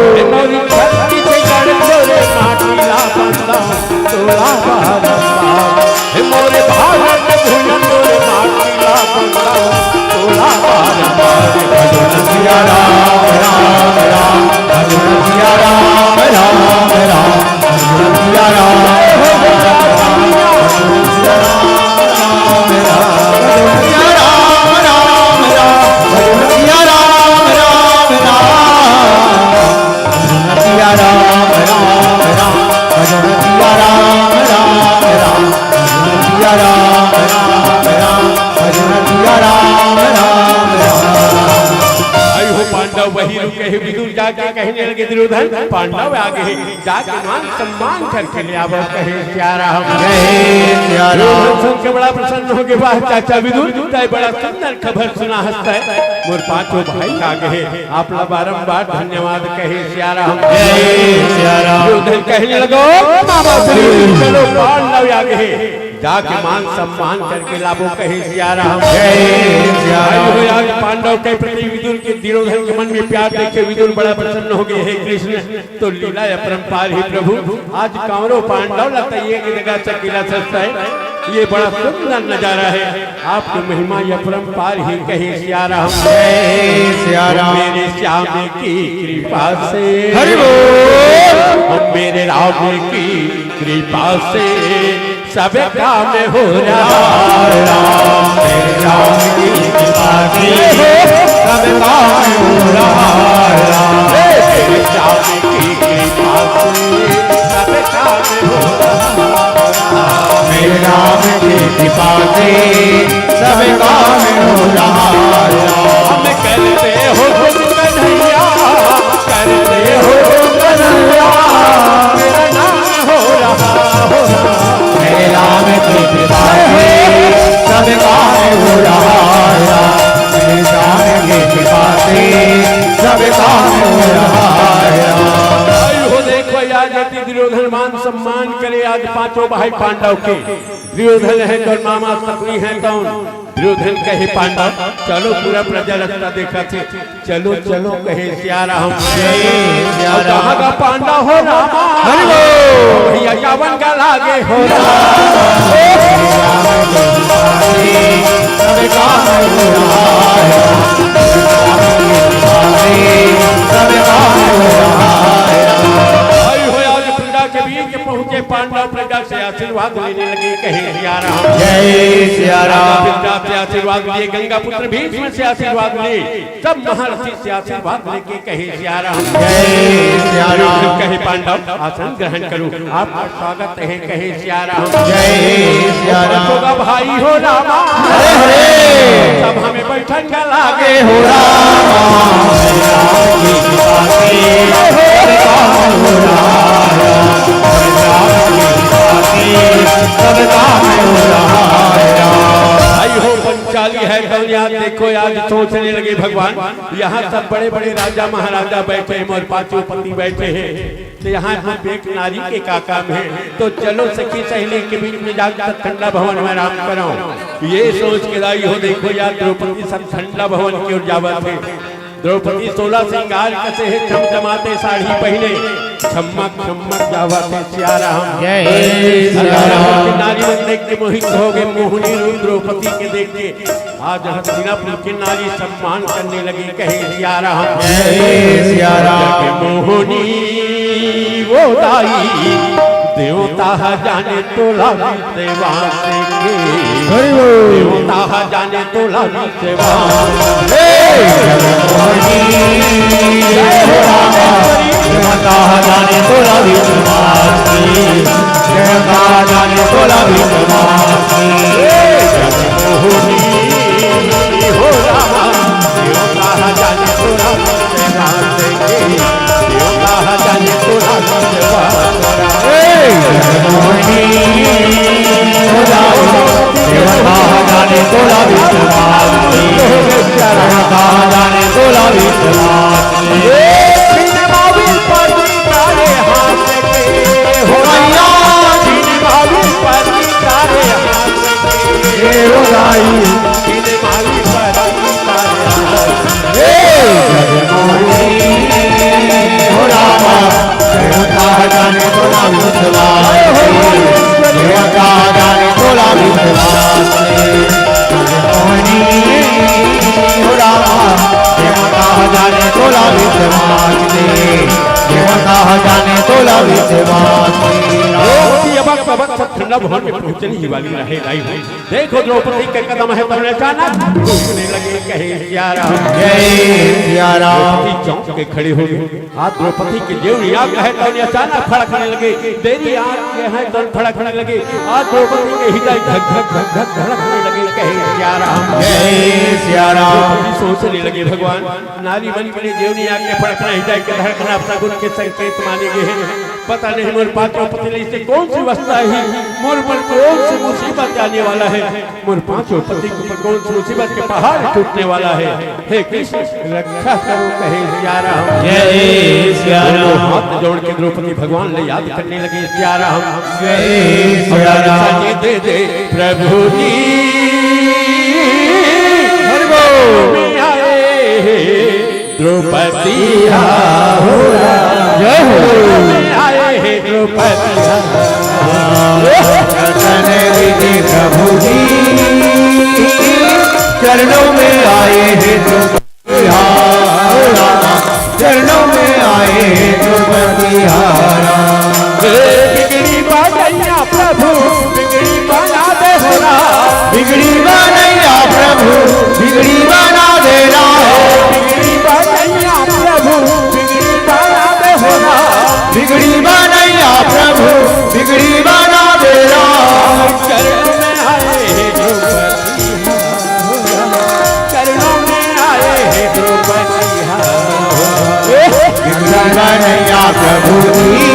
हे मोर छत्तीसगढ़ तोरे माटी ला बंदव, तोला बारंबार। हे मोरे भारत भूमि तोरे माटी ला बंदव, तोला बारंबार। भजो न सिया राम, राम, राम, भजो न सिया राम, राम, राम, भजो न सिया राम, राम, राम, भजो न सिया राम, राम, राम, भजो न सिया राम, राम, राम, भजो न सिया राम, राम, राम। भजो न सिया राम, राम, राम, भजो न सिया राम, राम, राम, भजो न सिया राम, राम, राम, भजो न सिया राम, राम, राम। आई हो पांडव वही रुके हे विदुर जाके कहने लगे दुर्योधन, पांडव आ गए, जाके मान सम्मान करके ले आवो कहे सिया राम। जय सिया राम। दुर्योधन सुन के बड़ा प्रसन्न हो गए, वाह चाचा विदुर, तय बड़ा सुंदर खबर सुना हस तय, मोर पांचों भाई आ गए। आप ला बारंबार धन्यवाद कहे सिया राम। जय सिया राम। दुर्योधन कहने लगो, मामा श्री चलो पांडव आ गए, जाके मान सम्मान करके लाबो कहे सिया राम। जय सिया राम। आज पांडव के प्रति विदुर के, दुर्योधन के मन में प्यार देखे विदुर बड़ा प्रसन्न हो गए। हे कृष्ण, तो लीला अपरंपार हे प्रभु। आज कौरव पांडव ला तय एक जगह चकिला सस्ता है, ये बड़ा सुंदर नजारा है। आपकी महिमा ये अपरंपार हे कहे सिया राम। जय सिया राम। मेरे श्याम की कृपा से, हरि बोल। मेरे राम की कृपा से सब काम हो रहा। राम, मेरे राम की कृपा से सब काम हो रहा। राम, मेरे श्याम की कृपा से सब काम हो रहा। मेरे राम की कृपा से सब काम हो रहा। हम करते हो तुम कन्हैया, करते हो तुम कन्हैया, मेरा नाम हो रहा, हो रहा। मेरे राम की कृपा से सब काम हो रहा। मेरे राम की कृपा से सब काम हो रहा। आई हो देखो यार, जति दुर्योधन मान सम्मान करे आज पांचों भाई पांडव के। दुर्योधन है कौन, मामा सकुनी है कौन? दुर्योधन कहे पांडव, चलो पूरा प्रजा रस्ता देखा थे, चलो चलो कहे सिया राम। जय सिया राम। कहाँ का पांडव हो रामा? हरि बोल। भैया जावन का लागे हो रामा। सब काम हो रहा है। सब काम हो रहा है। आई हो आज प्रजा के बीच पहुंचे पांडव प्रजा से आशीर्वाद लेने लगे, कहे सिया राम। जय सिया राम। प्रजा से आशीर्वाद लिए, गंगा पुत्र भीष्म से आशीर्वाद लिए, सब महर्षि से आशीर्वाद लेके कहे सिया राम। जय सिया राम। कहे पांडव आसन ग्रहण करो, आपका स्वागत है कहे सिया राम। जय सिया राम। होगा भाई हो रामा। हरे हरे। सब हमें बैठन का लागे हो रामा। राम की कृपा से सब काम हो रहा है। राम की कृपा से सब काम हो रहा है। आई हो पंचाली है कौन यार, देखो यार, सोचने लगे भगवान, यहाँ सब बड़े बड़े राजा महाराजा बैठे हैं, मोर पांचों पति बैठे हैं, तो यहाँ हम एक नारी के का काम है? तो चलो सखी सहेली के बीच में जाकर ठंडा भवन में आराम कराओ। ये सोच के लाई हो, देखो यार, द्रौपदी सब ठंडा भवन की ओर जावत है। द्रौपदी सोलह श्रृंगार कसे है, चमचमाते साड़ी पहने, छमक छमक जावत है सिया राम। जय सिया राम। नारी मन देख के मोहित हो गए, मोहनी रूप द्रौपदी के देख के आज हस्तिनापुर के नारी सम्मान करने लगी, कहे सिया राम। जय सिया राम। मोहनी वो दाई देवता जाने तोला देवांश के। हरि बोल। देवता जाने तोला विश्वास। हे जगमोहनी, हे रामा, देवता जाने तोला विश्वास। देवता जाने तोला विश्वास। हे जगमोहनी, हो रामा, देवता जाने तोला विश्वास। देवता जाने तोला विश्वास। हे जगमोहनी, हो रामा, देवता जाने तोला विश्वास। देवता जाने तोला विश्वास। बिन मावी परी तारे हाथ के, हो रामा, बिन मावी परी तारे हाथ के। हे हो राई। बिन मावी परी तारे हाथ के। हे जगमोहनी, हो रामा, देवता जाने तोला विश्वास। देवता जाने तोला विश्वास। जगमोहनी, हो रामा, देवता जाने तोला विश्वास। देवता जाने तोला विश्वास। लोग की अबक पबक सब ठंडा भवन में पहुंचने ही वाली रहे दाई हो। देखो द्रौपदी के कदम हे तौन अचानक झुकने लगे, कहे सिया राम। जय सिया राम। द्रौपदी चौंक के खड़ी हो गई। आज द्रौपदी के जेवनी आंख हे तौन अचानक फड़कने लगे। देरी आंख के हे तौन फड़कने लगे। आज द्रौपदी के हृदय धक धक धक धक धड़कने लगे, कहे सिया राम। जय सिया राम। द्रौपदी सोचने लगे, भगवान, नारी मन के लिए जेवनी आंख के फड़कना, हृदय के धड़कना अपना गुण के संकेत माने गए हैं। पता नहीं मोर पांचों पति ले इसे कौन सी अवस्था ही, मोर पर कौन सी मुसीबत आने वाला है, मोर पांचों पति के ऊपर कौन सी मुसीबत के पहाड़ टूटने वाला है। हे कृष्ण, रक्षा करो, कहे सिया राम। जय सिया राम। दोनों हाथ जोड़ के द्रौपदी भगवान ले याद करने लगे, सिया राम। जय सिया राम। दे दे प्रभु जी। हरि बोल। में आए हे द्रौपदी हा हो राम। जय हो। में आए हे द्रौपदी हा। दर्शन दीजिए प्रभु जी, चरणों में आए हे द्रौपदी हा हो राम, चरणों में आए हे द्रौपदी हा राम। हे बिगड़ी बनैया प्रभु, बिगड़ी बना दे हो राम। बिगड़ी बनैया प्रभु, बिगड़ी बना दे राम। बिगड़ी बनैया प्रभु, बिगड़ी बना दे हो राम। बिगड़ी बनैया प्रभु, बिगड़ी बना दे राम। चरणों में आए हे द्रौपदी हा, चरणों में आए हे द्रौपदी हा। बिगड़ी बनैया प्रभु जी,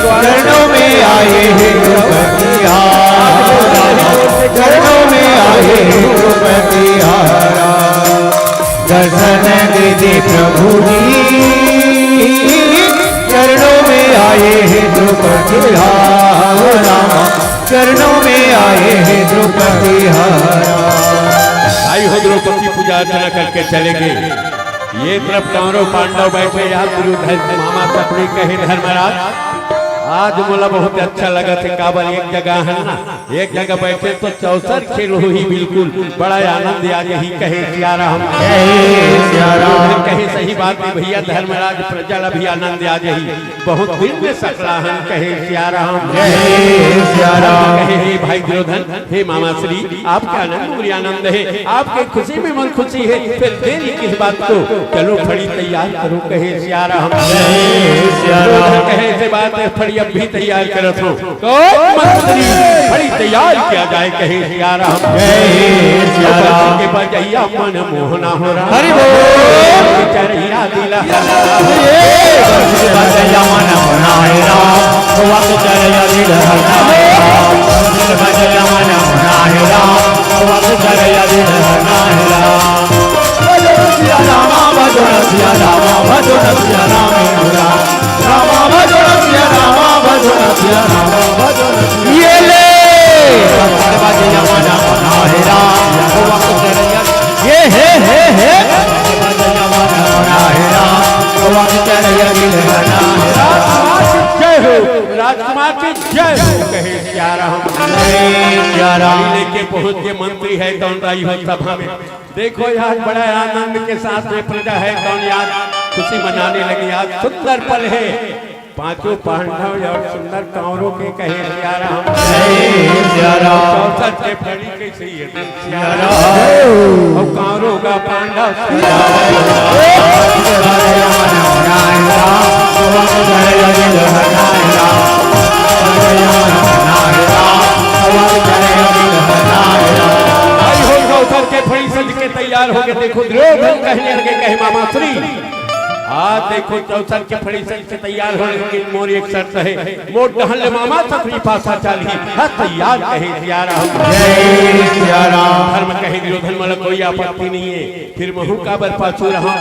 चरणों में आए हे द्रौपदी हा। चरणों में आए हे द्रौपदी हा। दर्शन दे दे प्रभु जी, चरणों में आए हे द्रौपदी हा रामा, चरणों में आए हे द्रौपदी हा रामा। आई हो द्रौपदी पूजा अर्चना करके चले गए। ये तरफ कौरव पांडव बैठे, याद दुर्योधन मामा सपनी कहे धर्मराज, आज मोला बहुत अच्छा लगत हे, काबर एक जगह हे ना, एक जगह बैठे तो चौसर खेल होही बिल्कुल, बड़ा आनंद आ जाही, कहे सिया राम। जय सिया राम। कहे सही बात हे भैया धर्मराज, प्रजा ला भी आनंद आ जाही, बहुत दिन में सकला हन, कहे सिया राम। जय सिया राम। कहे हे भाई दुर्योधन, हे मामा श्री, आपके आनंद मोर आनंद हे, आपके खुशी में मोर खुशी हे, फिर देरी किस बात को, चलो फड़ी तैयार करो, कहे सिया राम। जय सिया राम। कहे से बात हे, फड़ी अब भी तैयार करत हो। कौन मंत्री फड़ी तैयार किया जाए, कहे सिया राम। जय सिया राम। के बजैया मन मोहना हो राम। हरि बोल। चरैया दिल बजैया मन मोहना हे राम। वक्त चरैया दिल हरना हे राम। बजैया मन मोहना हे राम। वक्त चरैया दिल हरना हे राम। बजो सिया रामा, बजो सिया रामा, बजो सिया राम हे राम। रामा भजो रसिया, रामा भजो रसिया, रामा भजो रसिया। ये ले। ये हे, हे, हे। जय हो, राजकुमार की जय हो, कहे सिया राम। जय सिया राम। लेके पहुंच के मंत्री हे कौन राई हो सभा में। देखो यार, बड़ा आनंद के साथ में प्रजा हे कौन यार, खुशी मनाने लगी यार, सुंदर पल हे। पांचों पांडव अउ सुंदर कांवरो के कहे सिया राम। जय सिया राम। चौसठ के फड़ी के सही है। सिया राम। अउ कांवरो का पांडव सिया राम। आई हो चौसठ के फड़ी सज के तैयार हो के देखो, दुर्योधन कहने लगे, कहे मामा श्री, आ देखो चौसठ के फड़ी सज के तैयार हो, लेकिन मोर एक शर्त है, मोर डहन ले मामा शकुनी पासा चालही, हर तैयार कहे सिया राम। जय सिया राम। धर्म कहे दुर्योधन, मोला कोई आपत्ति नहीं है, फिर महूं काबर पाछू रहा।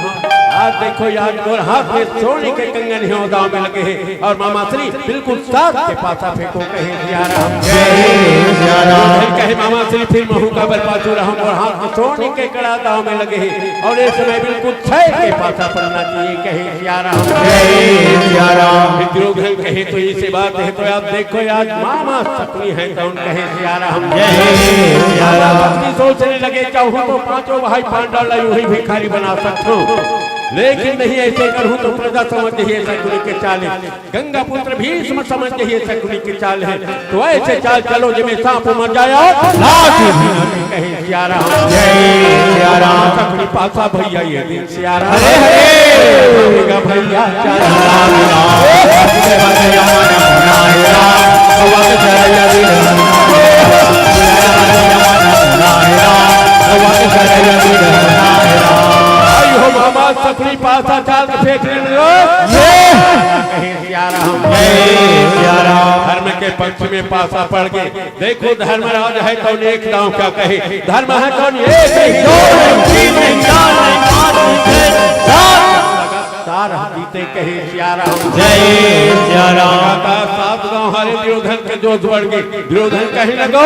आज देखो यार, मोर हाथ में सोने के कंगन हे, दांव में लगे हे, अउ मामा श्री बिल्कुल साथ के पासा फेंको कहे सिया राम। जय सिया राम। कहे मामा श्री फिर महूं काबर पाछू रहा, मोर हाथ में सोने के कड़ा दांव में लगे हे, अउ ये समय बिल्कुल छह के पासा पड़ना चाहिए कहे सिया राम। जय सिया राम। दुर्योधन कहे तो इसे बात है, तो आप देखो यार, मामा शकुनी है, कौन कहे सिया राम। जय सिया राम। अपनी सोचने लगे, चाहूं तो पांचों भाई पांडव ला यूं ही भिखारी बना सकता हूं, लेकिन नहीं ऐसे करूं तो प्रजा समझ ही ऐसा कुल के चाले, गंगा पुत्र भीष्म समझ ही ऐसा कुल के चाल है। तो ऐसे चाल चलो, जिसमें सांप मर जाए और लाठी भी न कहे सिया राम। जय सिया राम। शकुनी पासा भैया ये दिन सिया राम। हरे हरे। भैया सिया राम। आई हो बाबा, शकुनी पासा चाल के फेंक रहे हो। ये। कहे सिया राम। जय सिया राम। धर्म के पक्ष में पासा पड़ गए। देखो धर्मराज है कौन, एक दांव क्या कहे, धर्म है कौन, एक नहीं, दो नहीं, तीन नहीं, चार नहीं, पांच नहीं, छह, सात। लगातार हम जीते कहे सिया राम। जय सिया राम। लगातार सात दांव हारे, दुर्योधन के जोश बढ़ गए। दुर्योधन कहे लगो,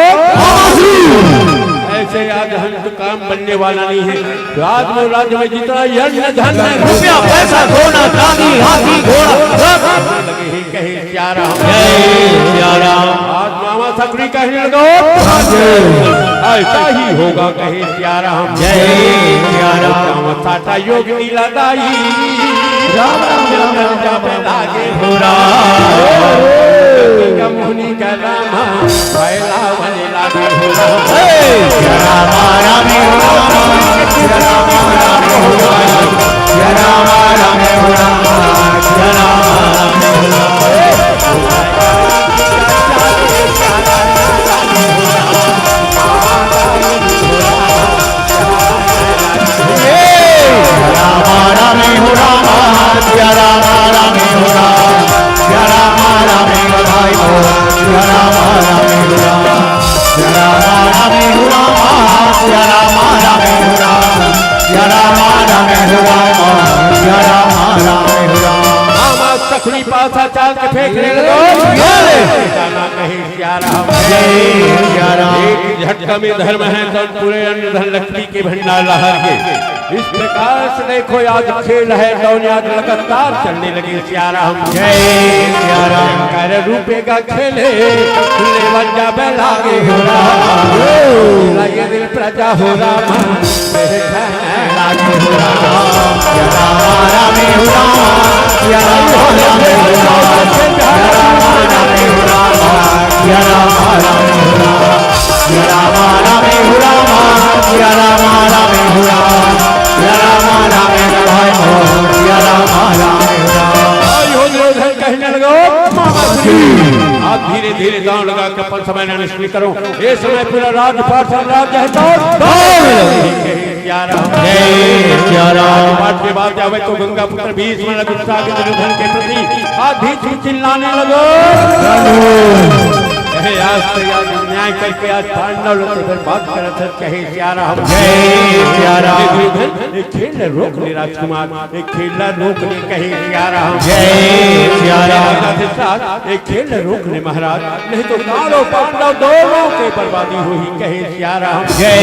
ऐसे आज हम तो काम बनने वाला नहीं है। राज में, राज्य में जितना यज्ञ धन है, रुपया, पैसा, सोना, चांदी, हाथी, घोड़ा, सब लगे ही कहे सिया राम। जय सिया राम। आज मामा शकुनी कहने लगो। हाँ जी। ऐसा ही होगा कहे सिया राम। जय सिया राम। राम साटा योग लीला दाई। राम राम राम राम राम। लागे हो राम। का मुनि का राम। फैलावने लागे हो राम। हे! सिया राम राम हो राम। सिया राम राम हो राम। सिया राम राम हो राम। सिया राम राम हो राम। राम राम हो राम, सिया राम राम हो राम, सिया राम राम हो राम, सिया राम राम हो राम, सिया राम राम हो राम, सिया राम राम हो राम, सिया राम राम हो राम, सिया राम राम हो राम। मामा शकुनी पासा चाल के फेंक ले लगो। गाना कहे सिया राम। जय सिया राम। एक झटका में धर्म है तो पूरे अन्न धन लक्ष्मी के भंडार लहर के। इस प्रकार से देखो, आज खेल है, दौड़ आज लगातार चलने लगे सिया राम। जय सिया राम। कर रूपे का खेले, लेवन जाबे लागे हो राम। ये दिल प्रजा हो राम। आप धीरे धीरे दांव लगा के अपन समय नष्ट नहीं करो। ये समय पूरा राजपाट चल रहा है, तो दौड़ लगे। सिया राम। जय सिया राम। पाठ के बाद जावे तो गंगा पुत्र भीष्म लग गुस्सा के दुर्योधन के प्रति आधी चीज चिल्लाने लगो। कहे, आज तो यार अन्याय करके आज पांडव लोग तो बर्बाद करत है, कहे सिया राम। जय सिया राम। दुर्योधन, ये खेल रोक ले राजकुमार, ये खेल रोक ले, कहे सिया राम। जय सिया राम। राजा धृतराष्ट्र, ये खेल रोक ले महाराज, नहीं तो कौरव पांडव दोनों के बर्बादी होही, कहे सिया राम। जय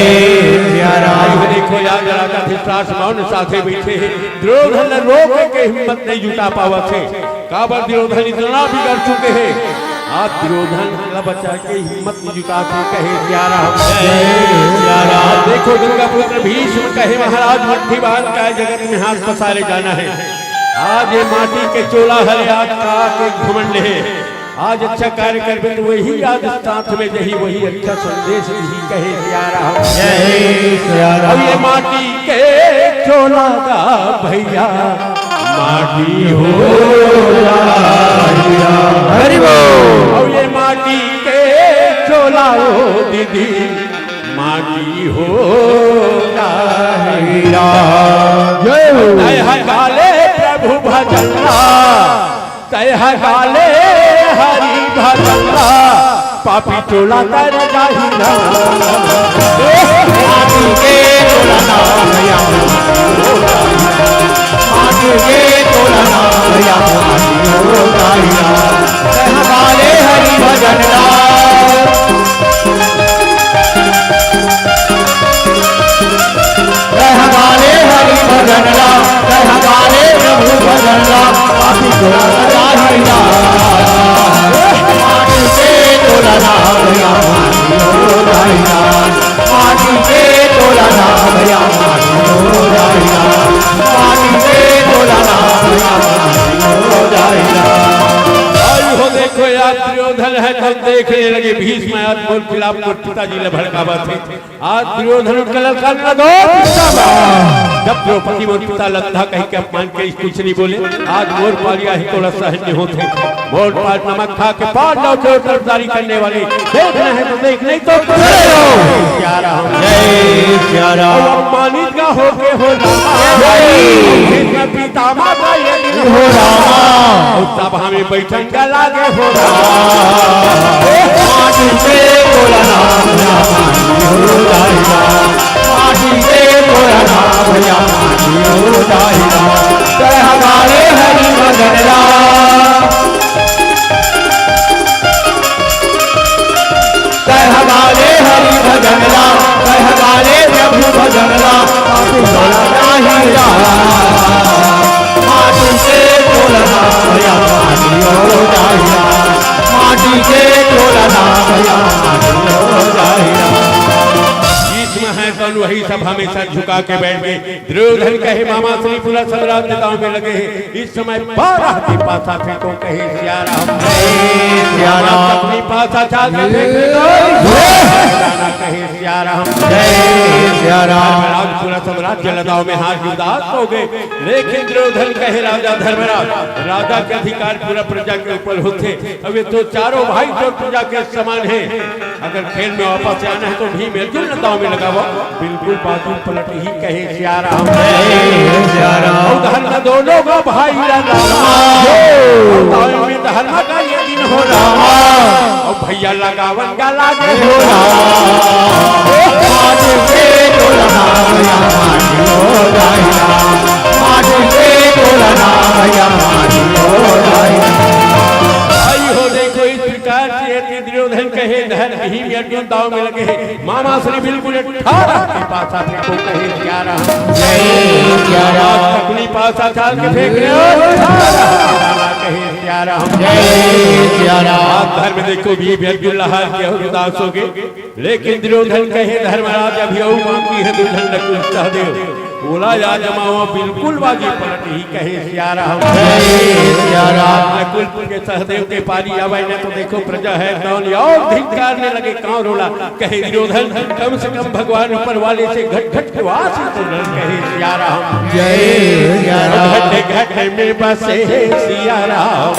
सिया राम। देखो यार, राजा धृतराष्ट्र मौन साथे बैठे हैं, दुर्योधन ला रोके के हिम्मत नहीं जुटा पावत हे। काबर दुर्योधन इतना बिगड़ चुके हैं, आज दुर्योधन ला बचा के हिम्मत नहीं जुटात हे, कहे सिया राम। जय सिया राम। देखो गंगा पुत्र भीष्म कहे, महाराज मट्ठी बांध का जगत में हाथ पसारे जाना है। आज ये माटी के चोला हरे, आज का के घमंड हे। आज अच्छा कार्य करबे त वही आज साथ में जही, वही अच्छा संदेश दिही, कहे सियाराम। जय सियाराम। अब ये माटी के चोला दा भैया, माटी हो। हरि बोल। अब ये माटी के चोला ओ दीदी, माटी हो। जय हो। तय हकाले प्रभु भजन ला, तय हकाले हरि भजन ला, पापी टोला तर जाही ना। माटी के टोला ना भैया, माटी के टोला ना भैया, माटी हो जाही ना। तय हकाले हरि भजन ला। तय हमारे हरि भजन ला, तय हमारे प्रभु भजन ला, पापी टोला ना जाही ना। माटी के टोला ना भैया, माटी हो जाही ना। माटी के टोला ना भैया, माटी हो जाही ना। माटी के टोला ना भैया, माटी हो जाही ना। भाई हो देखो यार, दुर्योधन हे तब देखे लगे भीष्म, आज मोर खिलाफ मोर पिताजी ला भड़कावत हे। आज दुर्योधन उठ के ललकार कर दो, पितामह। जब द्रौपदी मोर पिता ला अंधा कहि के अपमान करिस, कुछ नहीं बोले, आज मोर पारी आही, तोला सहन नहीं होत हे। मोर पार नमक खा के पांडव के तरफदारी करने वाले, देखना है तो देख, नहीं तो चले जाओ। सियाराम। जय सियाराम। अब अपमानित का होके हो रामा। जय। भीष्म पितामह का ये दिन हो रामा। और सभा में बैठन का लागे हो रामा। माटी के टोला ना भैया, माटी हो जाही ना। माटी के टोला ना भैया, माटी हो जाही ना। तय हमारे हरि भजन ला। तय हमारे हरि भजन ला, तय हमारे प्रभु भजन ला, पापी टोला जाही ना। माटी के टोला ना भैया, माटी हो जाही ना। माटी के टोला ना भैया, माटी हो जाही ना। भीष्म हे कौन, वही सब हमेशा झुका के बैठ गए। दुर्योधन कहे, मामा श्री पूरा सब राज नेताओं में लगे हैं, इस समय बारह के पासा फेंको, कहे सियाराम। जय सियाराम। अपनी पासा चाल के फेंक दो। जय। कहे सियाराम। जय सियाराम। धर्मराज पूरा सब राज्य लदाव में हार के उदास हो गए, लेकिन दुर्योधन कहे, राजा धर्मराज, राजा के अधिकार पूरा प्रजा के ऊपर होते। अब ये तो चारों भाई तो प्रजा के समान है, अगर खेल में वापस आना है तो भीम अर्जुन लदाव में लगावा। बिल्कुल बाजू पलट ही, कहे सियाराम। जय सियाराम। और धर्म दोनों का भाई राम। और दाव में धर्म का ये दिन हो राम। और भैया लगावन का लागे हो राम। आज से टोला ना भैया, माटी हो जाही ना। आज से टोला ना भैया, माटी हो जाही ना। भाई हो देखो, इस प्रकार से ये दुर्योधन कहे, धन भीम अर्जुन दाव में लगे हैं। मामा श्री बिल्कुल अठारह के पासा फेंको, कहे सियाराम। जय सियाराम। अपनी पासा चाल के फेंक रहे हो, अठारह। कहे सियाराम। जय सियाराम। आप धर्म देखो, भीम अर्जुन लहार के उदास हो गए, लेकिन दुर्योधन कहे, धर्मराज अभी और बाकी है, दुर्योधन नकुल सहदेव। बोला या जमावा बिल्कुल बाजी पलट ही, कहे सियाराम। जय सियाराम। नकुल के सहदेव के पारी आवे न तो देखो प्रजा है कौन, और धिक्कारने लगे कांव रोला। कहे दुर्योधन, कम से कम भगवान ऊपर वाले से घट घट के वास तो न, कहे सियाराम। जय सियाराम। घट घट में बसे सियाराम,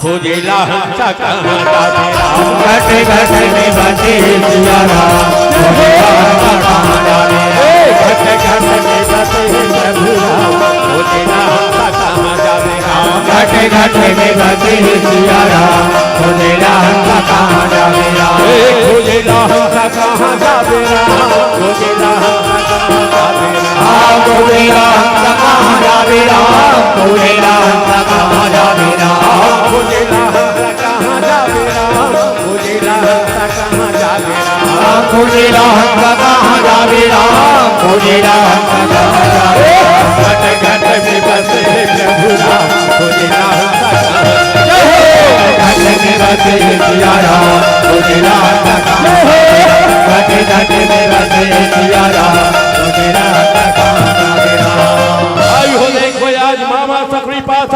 खोजेला हंसा कहाँ जावे राम। घट घट में बसे सियाराम, खोजेला हंसा कहाँ जावे राम। घट घट में बसे प्रभु राम, खोजेला हंसा कहाँ जावे राम। घट घट में बसे सियाराम, खोजेला हंसा कहाँ जावे राम। खोजेला हंसा कहाँ जावे राम, खोजेला हंसा कहाँ जावे राम। खोजेला हंसा कहाँ जावे राम, खोजेला हंसा कहाँ जावे राम। खोजेला हंसा कहाँ जावे राम, खोजेला हंसा कहाँ जावे राम। खोजेला हंसा कहाँ जावे राम, खोजेला हंसा कहाँ जावे राम। घट घट में बसे प्रभु राम, खोजेला हंसा कहाँ जावे राम। घट में बसे सिया राम, खोजेला हंसा कहाँ जावे राम। घट घट में बसे सिया राम, खोजेला हंसा कहाँ जावे राम। आई हो देखो आज मामा सकरी पास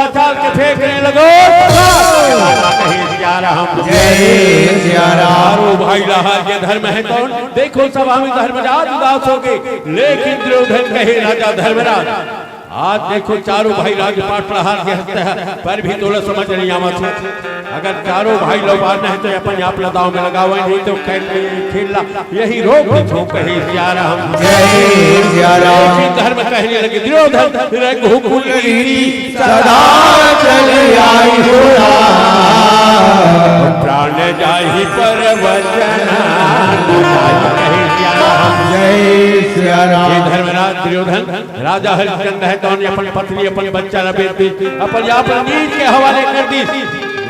देखो सभा में धर्मराज उदास हो गए, लेकिन दुर्योधन कहे, राजा धर्मराज, आज देखो चारों भाई राजपाट प्रहार के हंसते हैं, पर भी तोला समझ नहीं आवा था। अगर चारों भाई लोग बार नहीं तो अपन आप ला दाव में लगावा, नहीं तो खेल, खेल ला यही रोक दो, कहे सिया राम। जय सिया राम। लेकिन धर्म कहने लगे, दुर्योधन रघुकुल रीति सदा चल आई हो राम। प्राण जाहि पर वचन न जाहि, कहे सिया राम। जय सिया राम। हे धर्मराज दुर्योधन, राजा हरिश्चंद्र हे, तोने अपन पत्नी, अपन बच्चा ला बेच दी, अपन या अपन नीच के हवाले कर दी।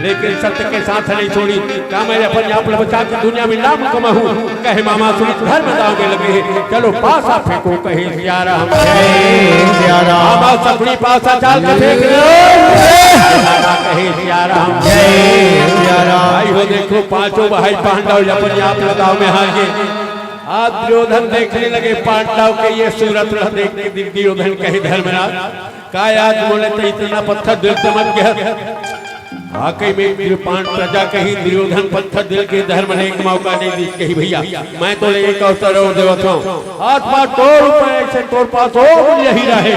लेकिन सत्य के साथ नहीं छोड़ी। का मैं अपन आप ला बचा के दुनिया में नाम कमाहूँ? कहे मामा श्री धर्म दाव में लगे हे, चलो पासा फेंको, कहे सिया राम। जय सिया राम। मामा सपनी पासा चाल के फेंक दो, कहे सिया राम। जय सिया राम। भाई हो, देखो पांचों भाई पांडव अपन आप ला दाव में हार गए। आज दुर्योधन देखने लगे पांडव के ये सूरत ला देख के दुर्योधन कहे, धर्मराज, का आज मोले तो इतना पत्थर दिल समझ गया? वाकई में कृपाण प्रजा कही, दुर्योधन पत्थर दिल के, धर्म ने एक मौका नहीं दी। कही, भैया, मैं तोले एक अवसर और देवत हूँ, हाथ पाँव तोर ऊपर ऐसे तोर पास और यही रहे,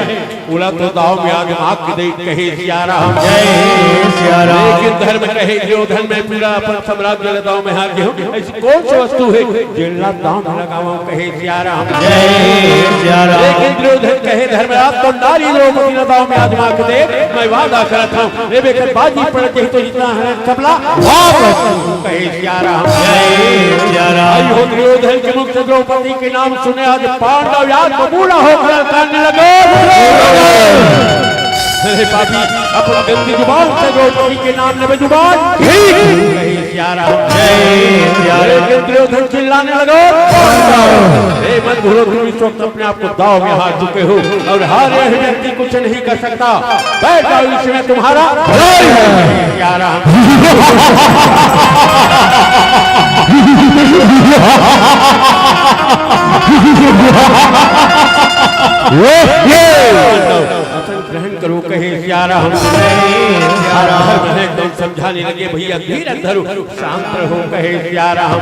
उला तो दाव में आजमा के देख, कहे सिया राम। जय सिया राम। लेकिन धर्म कहे, दुर्योधन, मैं पूरा अपन साम्राज्य ला दाव में हार गया हूँ, ऐसी कौन सी वस्तु है जेला दाव में लगावा, कहे सिया राम। जय सिया राम। लेकिन दुर्योधन कहे, धर्मराज, तो नारी द्रौपदी ला दाव में आजमा के दे, मैं वादा करत हूँ, ए बेकर बाजी पड़ गई तो जितना है सबला वापस, कहे सिया राम। जय सिया राम। भाई हो, दुर्योधन के मुख से द्रौपदी के नाम सुने आज पांडव याद बबूला होकर कांदने लगे। अरे पापी, अपन गंदी जुबान से द्रौपदी के नाम लेवे जुबान। ठीक। कहे सिया राम। जय सिया राम। लेकिन दुर्योधन चिल्लाने लगा, "हे मत भूलो, तुम इस वक्त अपने आप को दाव में हार चुके हो और हारे हुए व्यक्ति कुछ नहीं कर सकता। बैठ जाओ, इसमें तुम्हारा भलाई है।" सिया राम। आसन ग्रहण करो, कहे सिया राम। धर्म है, तुम समझाने लगे, भैया धीरज धरो, शांत रहो, कहे सिया राम।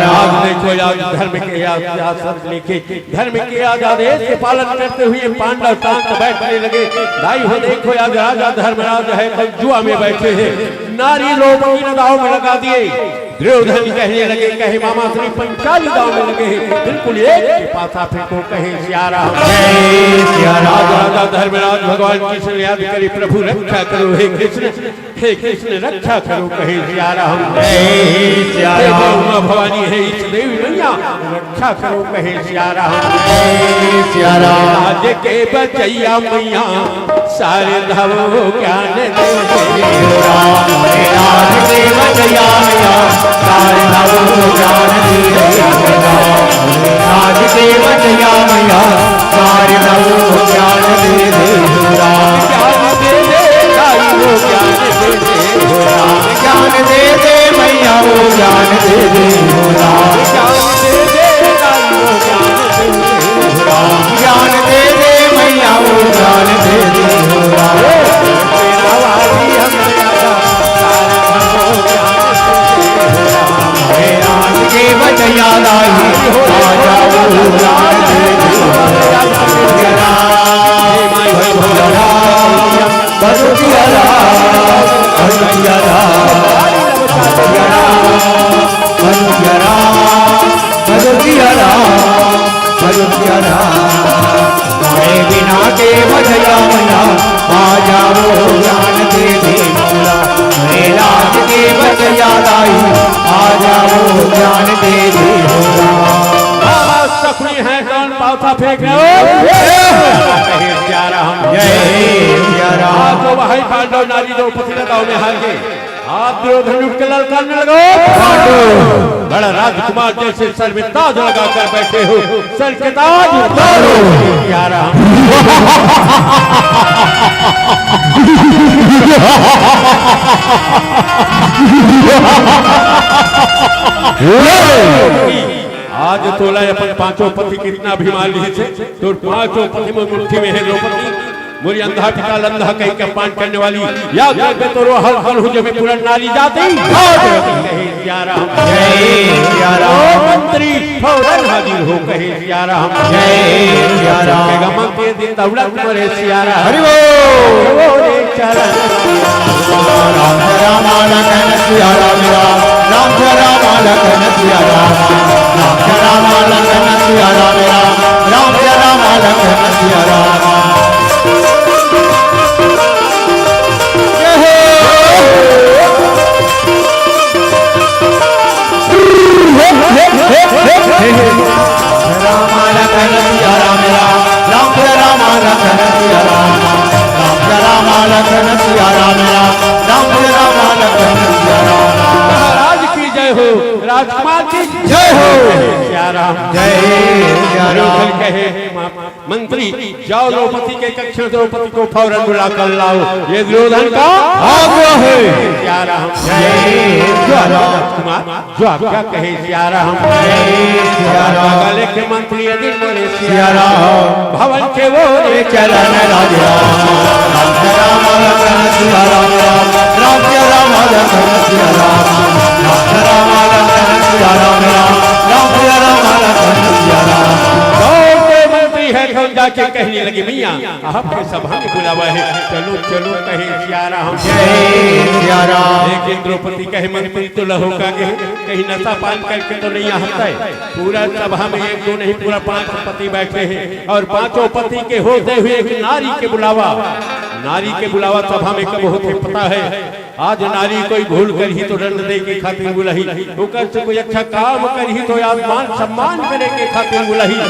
आज देखो, आज धर्म के आज शासन लेके, धर्म के आज आदेश के पालन करते हुए पांडव शांत बैठने लगे। दाई हो, देखो, आज राजा धर्मराज है, कल जुआ में बैठे हैं, नारी द्रौपदी ने दाव में लगा दिए। दुर्योधन कहने लगे, कहे मामा श्री पंचाली दाव में लगे हैं, बिल्कुल एक के पासा फेंको, कहे सिया राम। जय सिया राम। राजा धर्मराज भगवान कृष्ण याद करे, प्रभु रक्षा करो, हे कृष्ण, हे कृष्ण रक्षा करो, कहे सिया राम। जय सिया हे राम। ब्रह्मा भवानी, हे इष्ट देवी मैया, रक्षा करो, कहे सिया राम। जय सिया राम। राज के बचैया मैया, शारदा वो ज्ञान दे दे। राम। राज के बचैया मैया, शारदा वो ज्ञान दे दे। राम। राज के बचैया मैया, शारदा वो ज्ञान दे दे। राम। ज्ञान दे दे, दाई वो ज्ञान दे दे। राम। ज्ञान दे दे मैया, वो ज्ञान दे दे। राम। ज्ञान दे दे, दाई वो ज्ञान दे दे। राम। ज्ञान दे दे मैया, वो ज्ञान दे दे। राम। हे राज के बचैया दाई, आ जाओ राज के बचैया। बचैया, बचैया, बचैया, बचैया। भजो सिया राम, भजो सिया राम। मोरे बिना के बजया मैया, आ जाओ ज्ञान दे दे मोला। मोरे लाज के बजया दाई, आ जाओ ज्ञान दे दे मोला। बाबा सखुनी है कौन पावता फेंक रहे हो? कहे सिया राम। जय सिया राम। आज तो भाई पांडव नारी द्रौपदी ने दाव में हार गए। आप दुर्योधन उठ के ललकारने लगो। बड़ा राजकुमार जैसे सर में ताज लगाकर बैठे हो, सर के ताज उतारो। प्यारा। आज तोला अपन पांचों पति कितना अभिमान ली थे, तो पांचों पति में मुट्ठी में है द्रौपदी। मोरी अंधा पिता लंधा कहि के पान करने वाली, या कर पे तो रोहल हल हो जमे पूरा नारी जाति। कहे सिया राम। जय सिया राम। ओ मंत्री फौरन हाजिर हो, कहे सिया राम। जय सिया राम। के गमन के दिन दौलत मरे सिया राम। हरि बोल। ओ रे चरण। राम राम लखन सिया राम राम। राम राम लखन सिया राम। राम राम लखन सिया राम राम। राम राम लखन सिया राम। राम लखन सिया राम राम, राम सिया राम लखन सिया राम राम, राम सिया राम लखन सिया राम राम, राम सिया राम लखन सिया राम राम। महाराज की जय हो, राजकुमार की जय हो। सिया राम। जय सिया राम। कहे मंत्री, जाओ द्रौपदी के कक्ष से द्रौपदी को फौरन बुला कर लाओ, ये दुर्योधन का आग्रह है। सिया राम। जय सिया राम। कुमार, जो आज्ञा कहे सिया राम। जय सिया राम। गले के मंत्री यदि बोले सिया सिया राम। राम। भवन के वो रे चलन राज राम। राम सिया राम लखन सिया राम राम। राम सिया राम लखन सिया राम। राम सिया राम लखन सिया राम राम। राम सिया राम लखन सिया राम। दौड़ते मंत्री है कौन जाके कहने लगे, मैया आपके सभा में बुलावा है, चलो चलो कहे सिया राम। जय सिया राम। लेकिन द्रौपदी कहे मंत्री तो लहो का गे, कहीं नशा पान करके तो नहीं आता है। पूरा सभा में एक दो नहीं, पूरा पांच पति बैठे हैं और पांचों पति के होते हुए भी नारी के बुलावा, नारी के बुलावा सभा में कब होते पता है? आज नारी कोई भूल करही तो दंड दे के खातिर बुलाही, ओकर से कोई अच्छा काम करही तो आज मान सम्मान करे के खातिर बुलाही।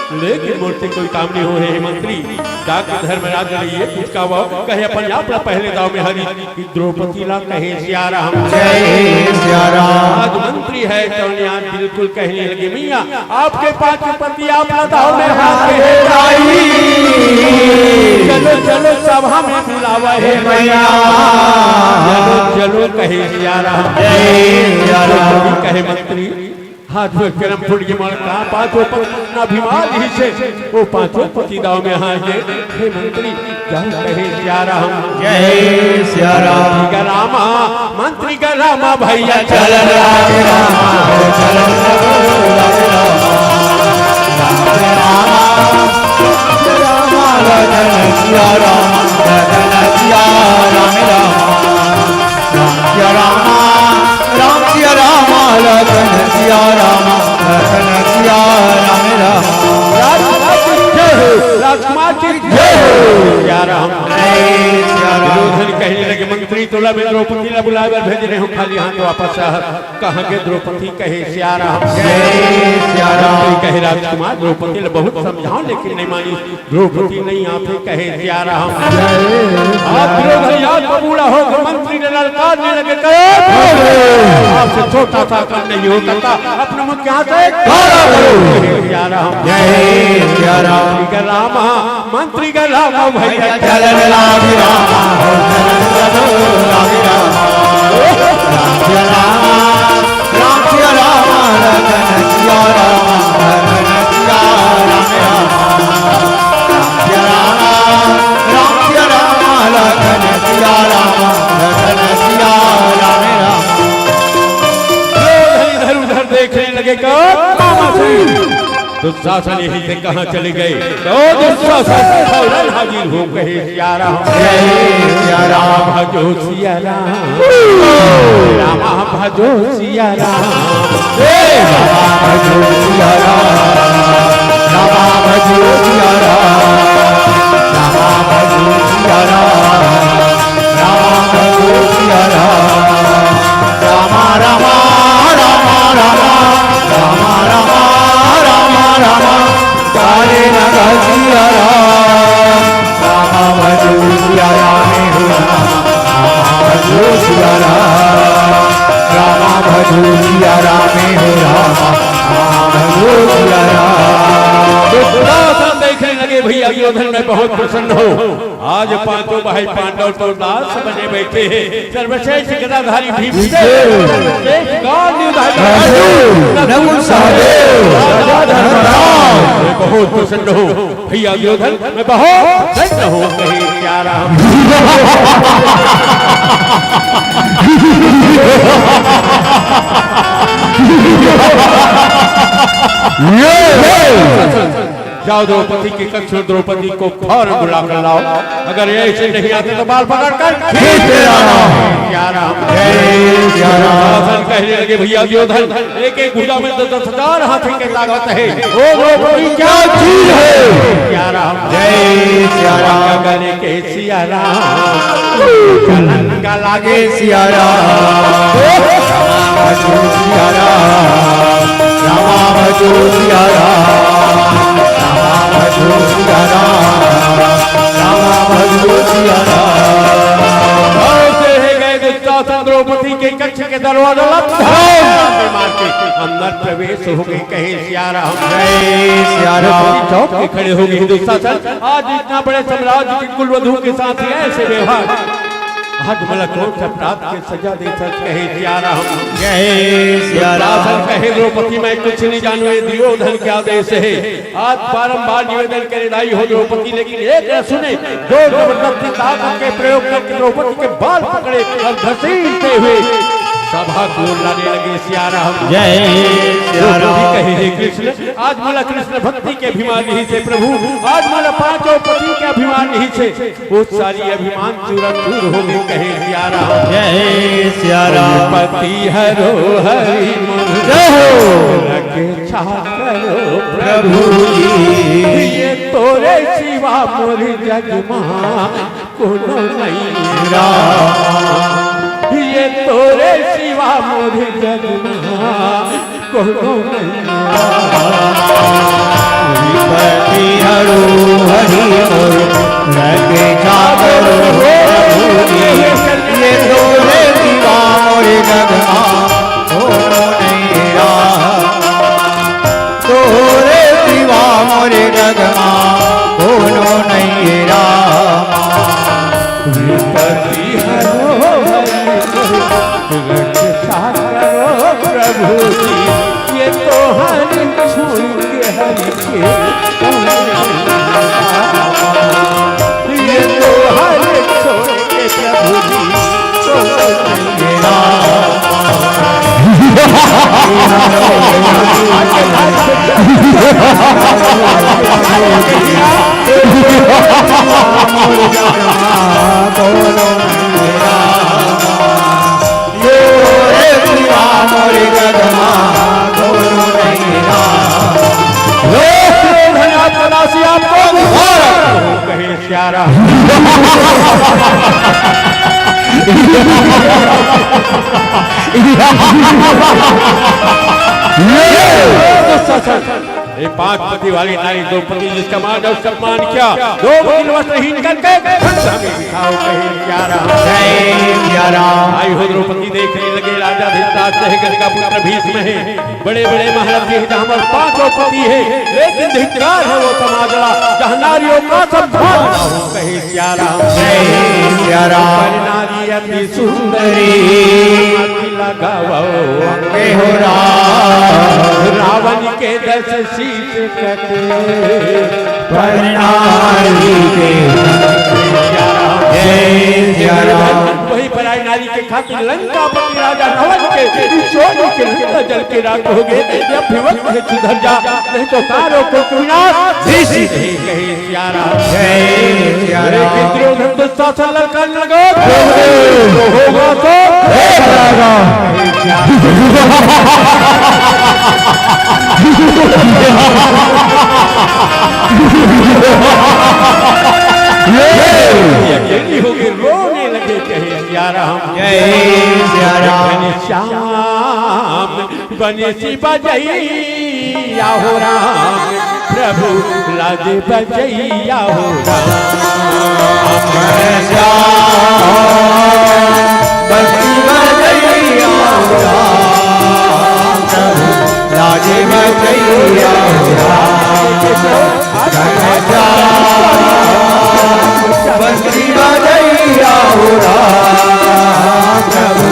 लेकिन मोर से कोई काम नहीं हो हे मंत्री। जाके धर्मराज ले ये पूछ का वो कहे अपन आप ला पहले दाव में हरी कि द्रौपदी ला कहे सिया राम। जय सिया राम। आज मंत्री है तो आज बिल्कुल कहने लगे, मैया आपके पांच पति आप ला दाव में हार गए। चलो चलो सभा में बुलावा हे मैया। चलो चलो कहे सिया राम। जय सिया राम। कहे मंत्री, हाथ में करम फूट के मार कहा पांचों पति इतना बीमार ही से वो पांचों पति दाव में हार गए। हे मंत्री, जाओ कहे सिया राम। जय सिया राम। मंत्री का रामा, मंत्री का रामा भैया चलन लागे रामा, हो चलन लागे रामा। राम रामा, राम रामा, लखन सिया राम, लखन सिया राम राम। राम सिया राम, राम सिया राम, लखन सिया राम, लखन सिया राम राम। राजकुमार की जय हो, राजकुमार की जय हो। सिया राम। जय सिया राम। दुर्योधन कहने लगे, मंत्री तोला में द्रौपदी ला बुलाए बर भेज रहे हो, खाली हाथ वापस आ। कहाँ के द्रौपदी कहे सिया राम। जय सिया राम। मंत्री कहे राजकुमार द्रौपदी ला बहुत समझाओ लेकिन नहीं मानी। द्रौपदी नहीं आती कहे सिया राम। आप दुर्योधन याद बबूला हो के मंत्री ने ललकारने लगे कहे, आपसे छोटा सा काम नहीं हो सकता, अपने मुंह के हाथ से गाला करो। सिया राम। जय सिया राम। मंत्री का राम, मंत्री का राम भैया चलन लागे राम, हो चलन लागे राम। राम सिया राम, राम सिया राम, लखन सिया राम, लखन सिया राम राम। राम सिया राम, राम सिया राम, लखन सिया राम, लखन सिया राम राम। इधर उधर देखने लगे कौन? मामा श्री दुशासन यहीं से कहाँ चले गए? तो दुशासन फौरन हाजिर हो कहे सिया राम। जय सिया राम। भजो सिया राम। रामा भजो सिया राम। हे रामा भजो सिया राम। रामा भजो सिया राम। रामा भजो सिया राम। रामा भजो सिया राम। रामा रामा रामा रामा। रामा रामा रामा रामा। काले नगर सिया राम। रामा भजो सिया राम हो राम। रामा भजो सिया राम। रामा भजो सिया राम हो राम। रामा भजो सिया राम। दुशासन देखने लगे भैया, दुर्योधन मैं बहुत प्रसन्न हूँ। आज पांचों भाई पांडव तो दास बने बैठे हैं। सर्वश्रेष्ठ गदाधारी भीमसेन, श्रेष्ठ गांडीवधारी अर्जुन, नकुल सहदेव, राजा धर्मराज। मैं बहुत प्रसन्न हूँ भैया दुर्योधन, मैं बहुत प्रसन्न हूँ। राम। जाओ द्रौपदी के कक्ष में द्रौपदी को फौरन बुला कर लाओ। अगर ये ऐसे नहीं आते तो बाल पकड़ कर खींच ले आना। सिया राम। जय सिया राम। दुशासन कहने लगे, भैया दुर्योधन, एक एक भुजा में तो दस हजार हाथी की ताकत है। ओ द्रौपदी क्या चीज है? सिया राम। जय सिया राम। गले के सिया राम, लंका लागे सिया राम, रामा भजो सिया राम, रामा भजो सिया राम, रामा भजो सिया राम, रामा भजो सिया राम। और से है गए दुशासन द्रौपदी के कक्ष के दरवाजा लपक मार के अंदर प्रवेश हो गए। कहे सिया राम। जय सिया राम। चौंक के खड़े हो गए दुशासन। आज इतना बड़े साम्राज्य के कुलवधू के साथ ही ऐसे व्यवहार, आज मला कौन सा प्राप्त के सजा दे सक कहे सिया राम। जय सिया राम। दुशासन कहे, द्रौपदी मैं कुछ नहीं जानू, ये दुर्योधन के आदेश है। आज बारंबार निवेदन करे दाई हो द्रौपदी, लेकिन एक न सुने। जोर जबरदस्ती ताकत के प्रयोग करके द्रौपदी के बाल पकड़े और घसीटते हुए सभा को लाने लगे सिया राम। जय सिया राम। कहे, हे कृष्ण, आज मला कृष्ण भक्ति के अभिमान नहीं से प्रभु, आज मला पांचों पति के अभिमान नहीं से। वो सारी अभिमान चूरा चूर हो गए। कहे सिया राम। जय सिया राम। पति हरो हरि मन। जय हो। रक्षा करो प्रभु जी। ये तोरे सिवा मोर जग मा कोनो नहीं राम। ये तोरे सिवा मोर जग मा कोनो नहीं। विपत्ति हरो हरि मोर, रक्षा करो प्रभु जी। ये तोरे सिवा मोर जग मा कोनो नहीं राम। तोरे सिवा मोर जग मा कोनो नहीं राम। विपत्ति हरो हरि मोर, रक्षा करो प्रभु जी। ये तो हरि छोड़ के हरि के, ये तो हरि छोड़ के प्रभु जी। ये पांच पति वाली नारी द्रौपदी, जिसका मान और सम्मान किया, दो दिन वस्त्रहीन करके खंडहर में बिठाओ, कहे सिया राम। जय सिया राम। आई हो द्रौपदी, देखने लगे राजा धृतराष्ट्र है, गंगा पुत्र भीष्म है, बड़े बड़े महारथी है, जहाँ पर पांचों पति है, लेकिन धिक्कार है वो समाज वाला, जहाँ नारियों का सम्मान ना हो, कहे सिया राम। जय सिया राम। पर नारी अति सुंदरी, मति लगावो अंगे हो राम। रावण के दस शीश कटे, पर नारी के। जय सिया राम। वही पराई नारी के खातिर लंकापति राजा रावण के चोरी के लंका जल के राख हो गए। या फिर वक्त से सुधर जा, नहीं तो तारों को विनाश निश्चित है, कहे सिया राम। जय सिया राम। लेकिन दुर्योधन दुशासन लड़का नगर तो होगा तो हो जाएगा। ये अकेली हो गई, रोने लगे, कहे सिया राम। जय सिया राम। घनश्याम बंसी बजैया हो राम, प्रभु लाज बजैया हो राम। घनश्याम बंसी बजैया हो राम, प्रभु लाज बजैया हो राम। घनश्याम बंसी बजैया हो राम, प्रभु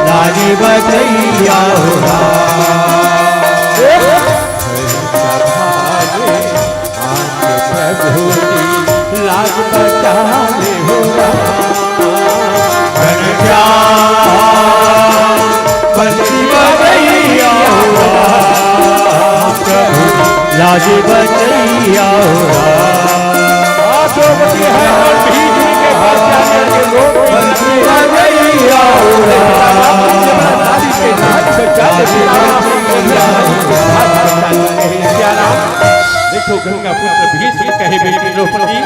लाज बजैया हो राम। प्रभु जी लाज बचा ले हो लागे बचैया हो राम। आप लोग ये है और भीम जी के पास जाकर के लोग बचैया हो राम। नारी के नाच बचा ले राम। देखो, गंगा पुत्र भीष्म कहे बेटी द्रौपदी,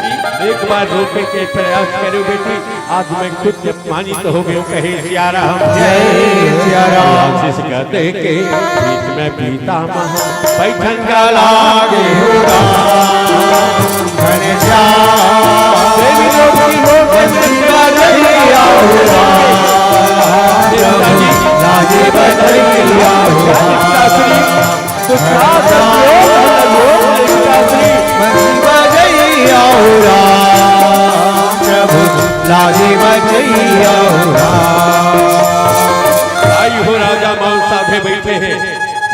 एक बार रोके के प्रयास करो बेटी, आज मैं खुद अपमानित हो गयो, कहे सिया राम। जय सिया राम। आशीष कर दे के बीच में पीतामह बैठन का लागे हो राम। घनश्याम। देवी लोग की लोग बंसी बजैया हो राम। लागे बजैया हो राम। दुशासन योग है, योग निशाचरी। बंसी बजैया हो राम, प्रभु लागे बजैया हो राम। आई हो राजा मौन साधे बैठे हैं।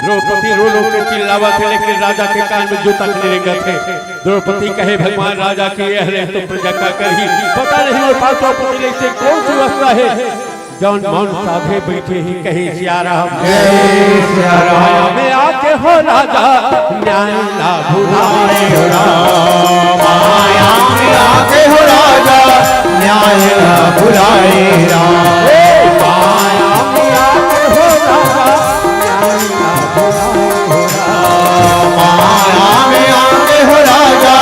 द्रौपदी रो रो के चिल्लावत है, लेकिन राजा के कान में जूं तक नहीं रेंगत है। द्रौपदी कहे, भगवान राजा की यह रहे तो प्रजा का करही। पता नहीं मोर पास द्रौपदी से कौन सी व्यवस्था है। जौन मौन साधे बैठे ही कहे सिया राम। जय सिया राम। माया में आके हो राजा न्याय ला भुलाए हो राम। माया में आके हो राजा न्याय ला भुलाए राम। ए, माया में आके हो राजा न्याय ला भुलाए हो राम। माया में आके हो राजा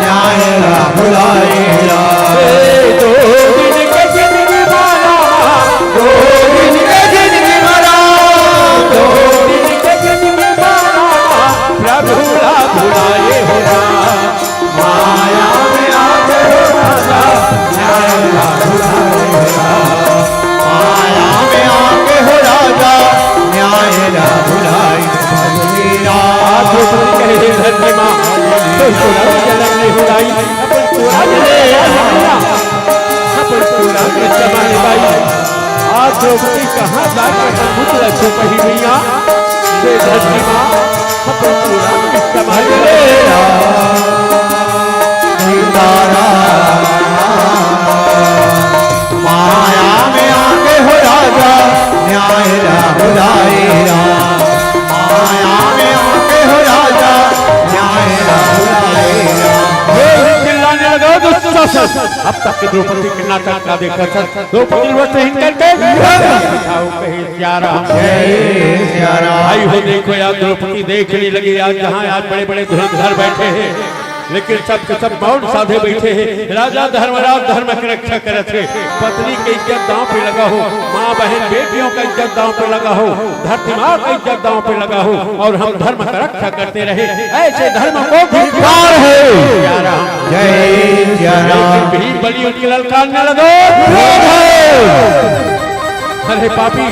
न्याय ला भुलाए राम। ए, दो दिन के जिंदगी माया, दो दिन के जिंदगी माया, दो दिन के जिंदगी माया, प्रभु ला भुलाए हो राम। माया में आके हो राजा, न्याय ला भुलाए हो राम। माया में आके हो राजा, न्याय ला भुलाए हो राम। आप द्रौपदी कहे, हे धरती माँ, तो सुना जन्म नहीं हुलाई, अपन पूरा जन्म नहीं हुआ। अपन पूरा जन्म नहीं हुआ। आज द्रौपदी कहाँ जाके पुत्र छुपही मैया, हे धरती माँ, अपन पूरा जन्म नहीं हुआ। माया में आके हो राजा, न्याय ला भुलाए राम। माया में आके हो राजा, न्याय ला भुलाए राम। हे चिल्लाने लगा दुशासन, अब तक के द्रौपदी के नाटक का देखा था। द्रौपदी व्रतहीन करके बिठाओ कहे सिया राम। जय सिया राम। भाई हो देखो यार, द्रौपदी देखने लगी यार, जहाँ यार बड़े बड़े धुरंधर बैठे हैं, लेकिन सब के सब मौन साधे बैठे हैं। राजा धर्मराज धर्म की रक्षा करत है, पत्नी की इज्जत दांव पे लगा हो, माँ बहन बेटियों का इज्जत दांव पे लगा हो, धरती माँ का इज्जत दांव पे लगा हो, और हम धर्म का रक्षा करते रहे, ऐसे धर्म को धिक्कार है। सिया राम। जय सिया राम। लेकिन भीम बलि उठ के ललकारने लगा। अरे पापी,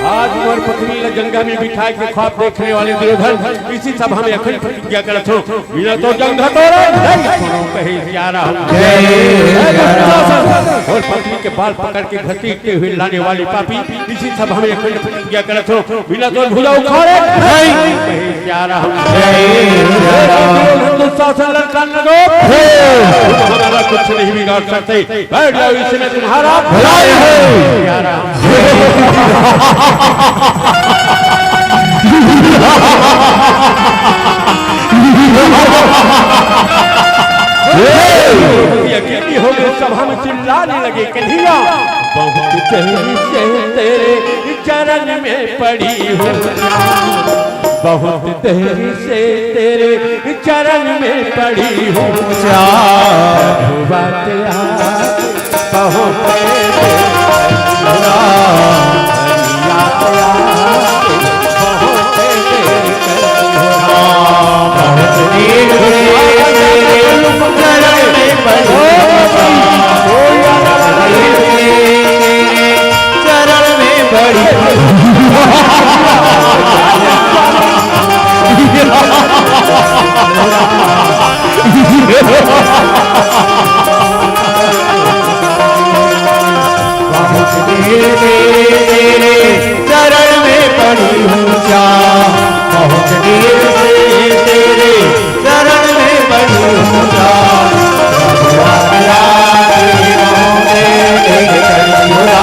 आज मोर पत्नी ला जंघा में बिठाए के ख्वाब देखने वाले दुर्योधन, इसी सभा में अखंड प्रतिज्ञा करत हो, बिना तो जंघा तोड़े नहीं छोड़ो कहे सिया राम। जय जय दुशासन। और पत्नी के बाल पकड़ के घसीटते हुए लाने वाले पापी, इसी सभा में अखंड प्रतिज्ञा करत हो, बिना तो भुजा उखाड़े नहीं कहे सिया राम। जय सिया राम। दुर्योधन दुशासन ललकारने लगा। तुम हमारा कुछ नहीं बिगाड़ सकते। बैठ जाओ, इसी में तुम्हारा भलाई है। ये अकेली हो गई, सभा में चिल्लाने लगे, कन्हैया, बहुत देर से तेरे चरण में पड़ी हूँ, बहुत देर से तेरे चरण में पड़ी हूँ। प्रभु बात आ, बहुत देर से तेरे चरण में पड़ी हूँ। चरण में पड़ी। बहुत देर से तेरे चरण में पड़ी हूँ जा, बहुत देर से तेरे चरण में पड़ी हूँ जा। प्रभु आज्ञा दे, बहुत देर से तेरे चरण में पड़ी हूँ जा।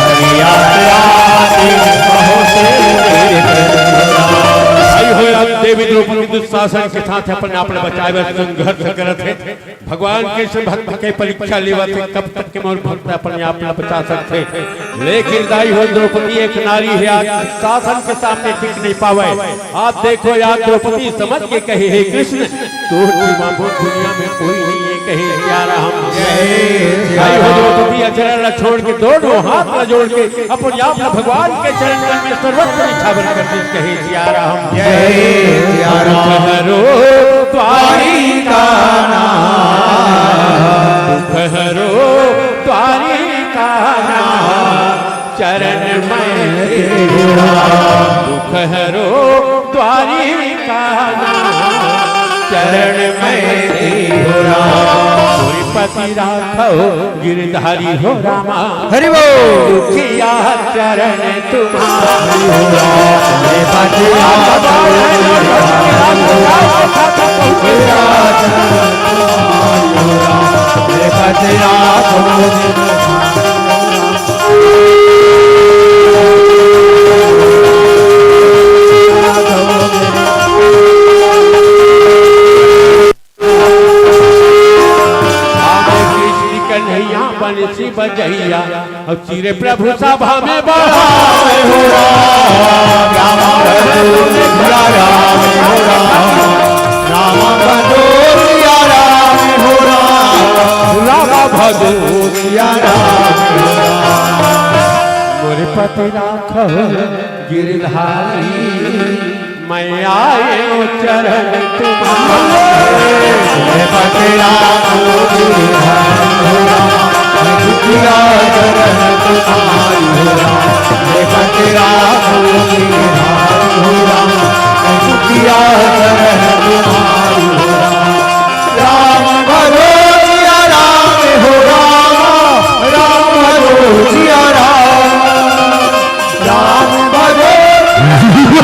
हरि आज्ञा दे, बहुत देर से तेरे चरण में पड़ी हूँ जा। आई हो यार देवी द्रौपदी दुस्सा- दुशासन के साथ अपन आप ला बचाए बर संघर्ष करत हे। भगवान कृष्ण भक्त के परीक्षा लेवत हे, कब तक के मोर भक्त अपन आप ला बचा सकथे। लेकिन दाई हो द्रौपदी एक नारी हे, आज दुशासन के सामने टिक नहीं पावे। आप देखो यार, द्रौपदी समझ के कहे, "हे कृष्ण, तोर जीवा मोर दुनिया में कोई नहीं है," कहे सिया राम। जय सिया भाई हो राम। द्रौपदी अचरण ला छोड़ के, दोनों हाथ ला जोड़ के अपन आप ला भगवान के चरण कमल में सर्वत्र बिछावन कर दीस, कहे सिया राम। जय सिया राम। दुख हरो द्वारिका नाथ, दुख हरो द्वारिका नाथ, चरण में तेरा। दुख हरो द्वारिका नाथ, चरण में तेरा। मोर पति राखो गिरधारी हो रामा। हरि बोल। दुखिया चरण तुम्हारी हो राम। कन्हैया बंसी बजैया, अब चिरे प्रभु सभा में बढ़ावे हो राम। राम भजो सिया राम हो राम। राम भजो सिया राम हो राम। राम भजो सिया राम हो राम। मोर पति राखो गिरधारी, मैं आयो चरण तुम्हारे। मैं पति राखो गिरधारी हो राम, मैं दुखिया चरण तुम्हारी हो राम। मैं पति राखो गिरधारी हो राम, मैं दुखिया चरण तुम्हारी हो राम। राम भजो सिया राम हो राम, राम भजो सिया राम। राम भजो,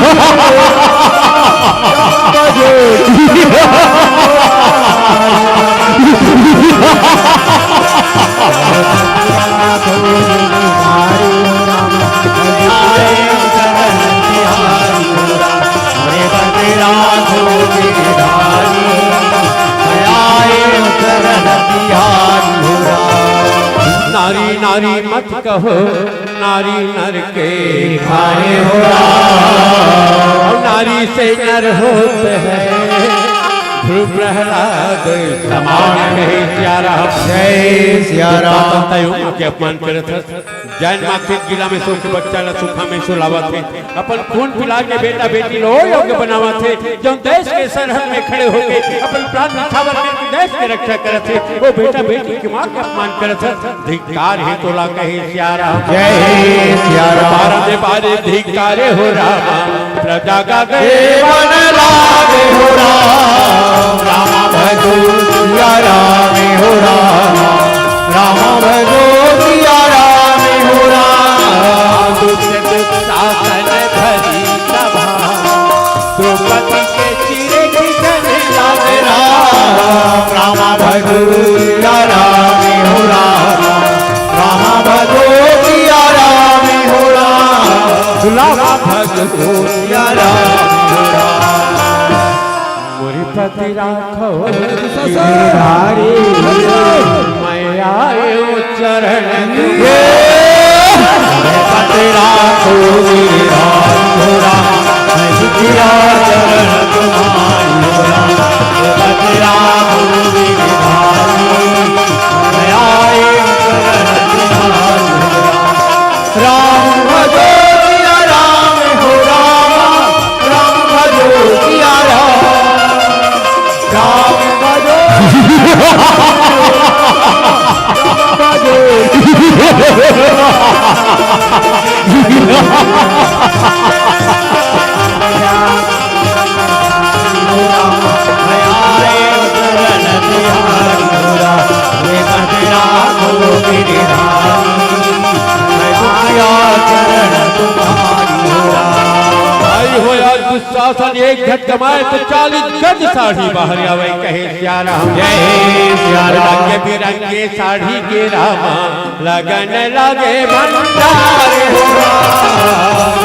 राम भजो। नारी नारी मत कहो, नारी नर के खाए हो राम। नारी से नर होत है ध्रुव प्रहलाद समान, कहे सिया राम। जय सिया राम। माता उमा के अपमान करत हस, जैन माँ के गिला में सो के बच्चा ला सुखा में सुलावत हे, अपन खून पिला के बेटा बेटी लो योग्य बनावत हे, जौन देश के सरहद में खड़े होके अपन प्राण निछावर करके देश के रक्षा करत हे, वो बेटा बेटी के माँ के अपमान करत हे। धिक्कार हे तोला कहे सिया राम। जय सिया राम। बार दे बार धिक्कार हो राम, प्रजा का गए मन लागे हो राम। राम भजो सिया राम हो राम। राम भजो सिया राम हो राम। दुष्ट दुशासन भरी सभा, द्रौपदी के चिरे खींचने लागे राम। राम भजो सिया राम हो राम। राम भजो सिया राम हो राम। राम भजो सिया राम हो राम। मोर पति राखो गिरधारी, मैं आयो चरण तुम्हारे। मोर पति राखो गिरधारी हो राम, मैं दुखिया चरण तुम्हारी हो राम। मोर पति राखो गिरधारी, मैं आयो चरण तुम्हारी हो राम। राम भजो सिया राम हो राम, राम भजो सिया राम, राम भजो, राम भजो। भाई हो, आज दुशासन एक झटका मारे तो चालीस गज साड़ी बाहर आवे, कहे सिया राम। जय सिया राम। रंग बिरंगे साड़ी के रामा, लगन लागे भंडार हो राम।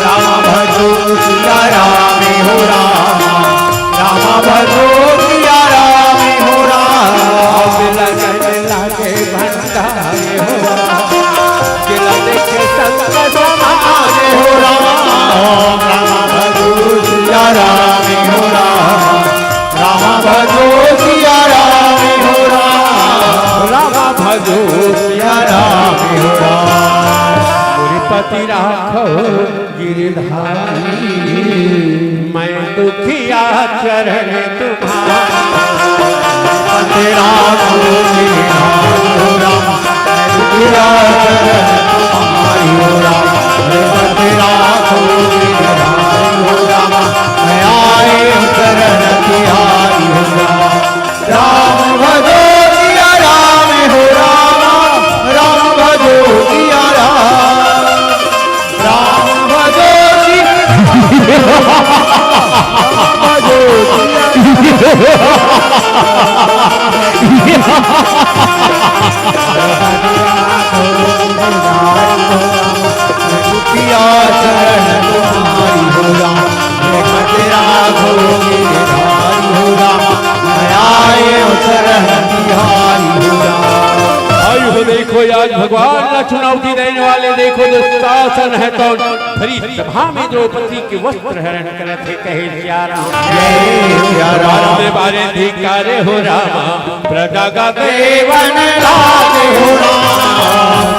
राम भजो सिया राम हो राम। राम भजो सिया राम हो राम। अब लगन लागे भंडारे हो राम। गिला देखे संग समारे हो राम। राम भजो सिया राम हो राम। राम भजो सिया राम हो राम। राम भजो सिया राम हो राम। मोरे पति राखो गिरधारी, मैं दुखिया चरण तुम्हारा। तेरा हो गिरधारी हो राम, मैं दुखिया चरण तुम्हारी हो राम। तेरा हो गिरधारी हो राम, मैं आए चरण तिहारी हो राम। राम भजो सिया राम हो राम, राम भजो सिया राम। राम भजो सिया राम, भजो सिया राम। दुखिया चरण तुम्हारी हो राम। मैं कचरा धोबी गिरधारी हो राम, मैं आए हूँ शरण तिहारी हो राम। आयु हो देखो, आज भगवान ला चुनौती देने वाले, देखो दुशासन है तो भरी सभा में द्रौपदी के वस्त्र हरण करत हे, कहे सिया राम। जय सिया राम। बारे धिकारे हो रामा, प्रजा का देवन राज हो राम।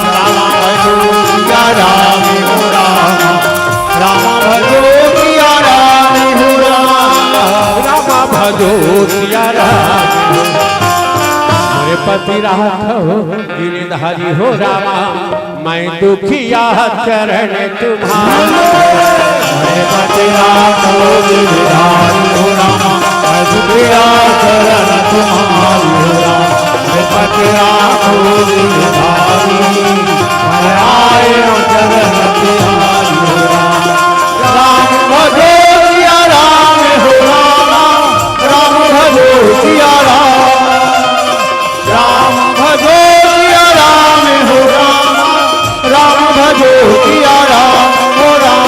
राम भजो सिया राम हो राम। राम भजो सिया राम हो राम। राम भजो सिया राम। मोरे पति राखो गिरधारी हो रामा, मैं दुखिया चरण तुम्हारा। मैं पति राखो गिरधारी हो रामा, मैं दुखिया चरण तुम्हारी हो रामा। मैं पति राखो गिरधारी, मैं आयो चरण तुम्हारी हो रामा। राम भजो सिया राम हो रामा, राम भजो सिया राम। राम भजो सिया राम हो राम, राम भजो सिया राम हो राम,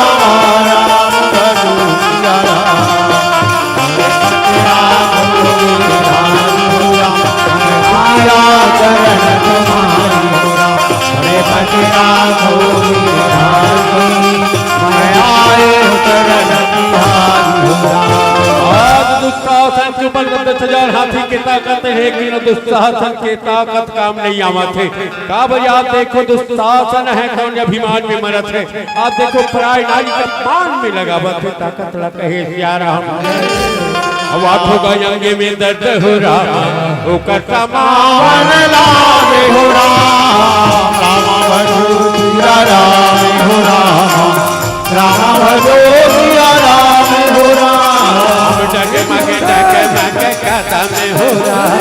राम भजो सिया राम। राम हो राम, आया चरण तुम्हारी हो राम, हरे पति राम हो राम, मैं आए चरण तुम्हारी हो राम। आज दुशासन के ऊपर दस हजार हाथी के ताकत हे, लेकिन दुशासन के ताकत काम नहीं आवत हे। का भैया, आप देखो दुशासन है कौन अभिमान में मरत हे। आप देखो पराय नारी का मान में लगावत हे, ताकत ला कहे सिया राम। अब हाथ होगा अंगे में दर्द हो राम, ओकर समावन लागे हो राम। राम भजो सिया राम हो राम, राम भजो सिया राम हो राम। डगमग डगमग कदम हो राम,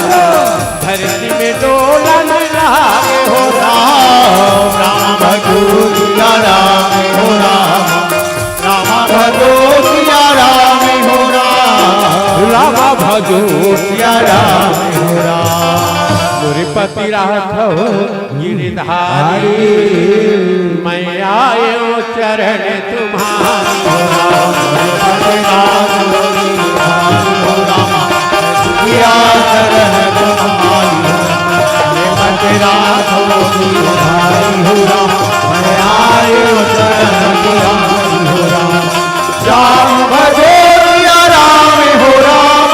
धरती में डोलन लागे हो राम। राम भजो सिया राम हो राम, राम भजो सिया राम हो राम। राम भजो सिया राम हो राम। मोरे पति राखो गिरधारी, मैं आयो चरण तुम्हारा। या चरण तुम्हारी, मैं तेरा धोबी धारी हो राम, मैं आयो चरण तुम्हारी हो राम। राम भजो सिया राम हो राम,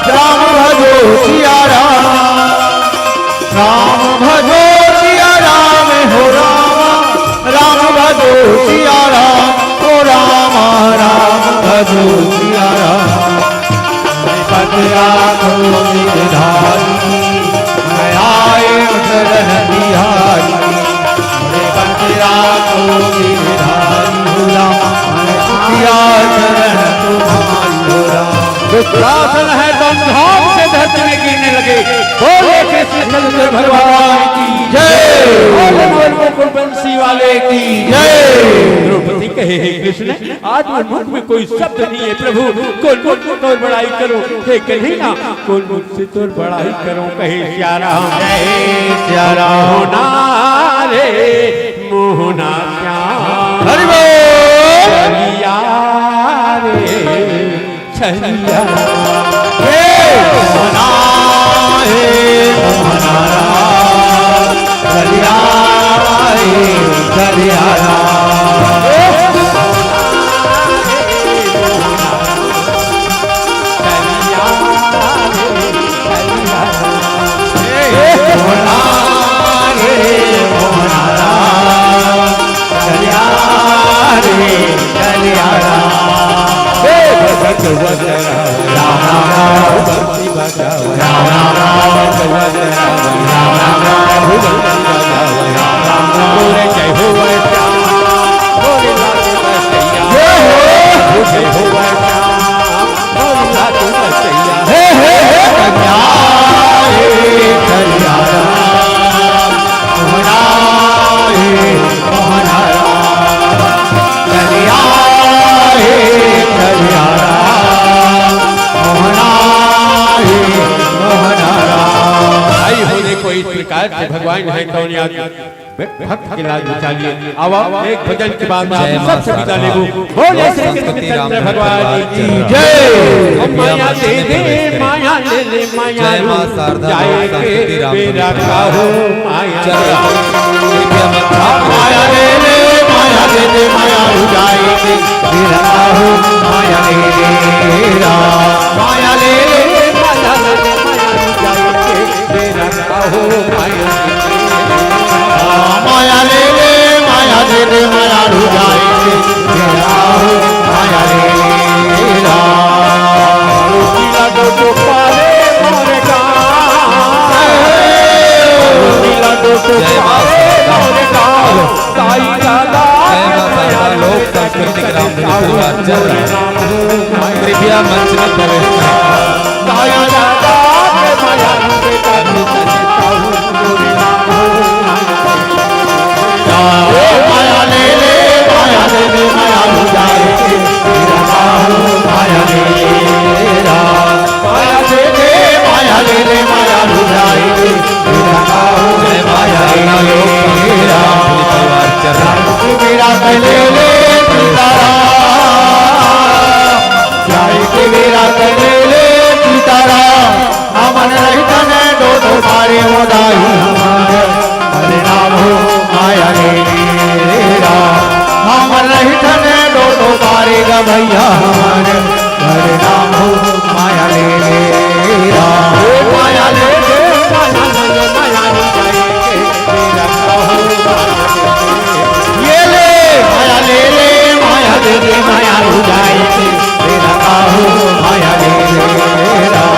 राम भजो सिया राम। राम भजो सिया राम हो राम, राम भजो सिया राम हो राम, राम भजो सिया राम। मैं पति राखो गिरधारी, मैं आए चरण बिहारी। मैं पति राखो गिरधारी हो राम, मैं सिया चरण तुम्हारी हो राम। दुशासन है तो झोंक से धरती में गिरने लगे। बोले कृष्ण चंद्र भगवान की जय। बोले नवल मुकुट बंसी वाले की जय। द्रौपदी कहे, हे कृष्ण, आज मन मुख में कोई शब्द नहीं है प्रभु, कौन मुख से तोर बड़ाई करूं, हे कन्हैया, कौन मुख से तोर बड़ाई करूं, कहे सिया राम। जय सिया राम। मोहना रे मोहना श्याम। हरि बोल। कलिया रे हे मोहना, हे मोहना राम, चलिया रे, चलिया राम। हे मोहना रे, मोहना राम, चलिया रे, चलिया राम। हे भगत वत्सल राम, राम, राम, राम। राम राम राम, भगवत राम, राम राम राम, भगवत राम, राम राम, बोले जय हो वै श्याम, बोले लाल बसैया। जय हो। जय हो वै श्याम, बोले लाल बसैया। हे, हे, हे, कन्या, हे, कन्या राम, मोहना, हे, मोहना राम, कन्या, हे, कन्या राम, मोहना, हे, मोहना राम। भाई होने को इस प्रकार से भगवान है कौन याद भक्त के लाज बचा लिए। अब आप एक भजन के बाद आप सबसे विदा लेबो। बोले श्री कृष्णचंद्र भगवान की जय। माया दे दे, माया ले ले, माया जय माँ शारदा, जाए के बेरा का हो, माया दे। माया ले ले, माया दे दे, माया हो जाए के बेरा का हो, माया ले ले। माया ले ले, माया ले ले, माया हो जाए के बेरा का हो, माया ले ले। माया ले ले, माया दे दे, माया हो जाए के बेरा का हो, माया ले ले। जय माँ शारदा। जय माँ शारदा। लोक सांस्कृतिक रामधुनी परिवार चल रहा है। कृपया मंच में प्रवेश करें। माया ले ले, माया ले ले, माया हो जाए के बेरा का हो, माया ले ले। माया दे दे, माया ले ले, माया हो जाए के बेरा का हो, माया ले ले। परिवार चल रहा है। मेरा ले ले सीताराम, जाए के बेरा ले ले सीताराम। हमन रहिथन दो दो बारी मोदाई हमन, हरे राम हो माया ले ले राम। हमन रहिथन दो दो बारी गवैया हमन, हरे राम हो माया ले ले राम। हो माया ले ले, माया ले ले, माया ले ले, माया ले ले, माया दे दे, माया हो जाए के बेरा का हो, माया ले ले राम।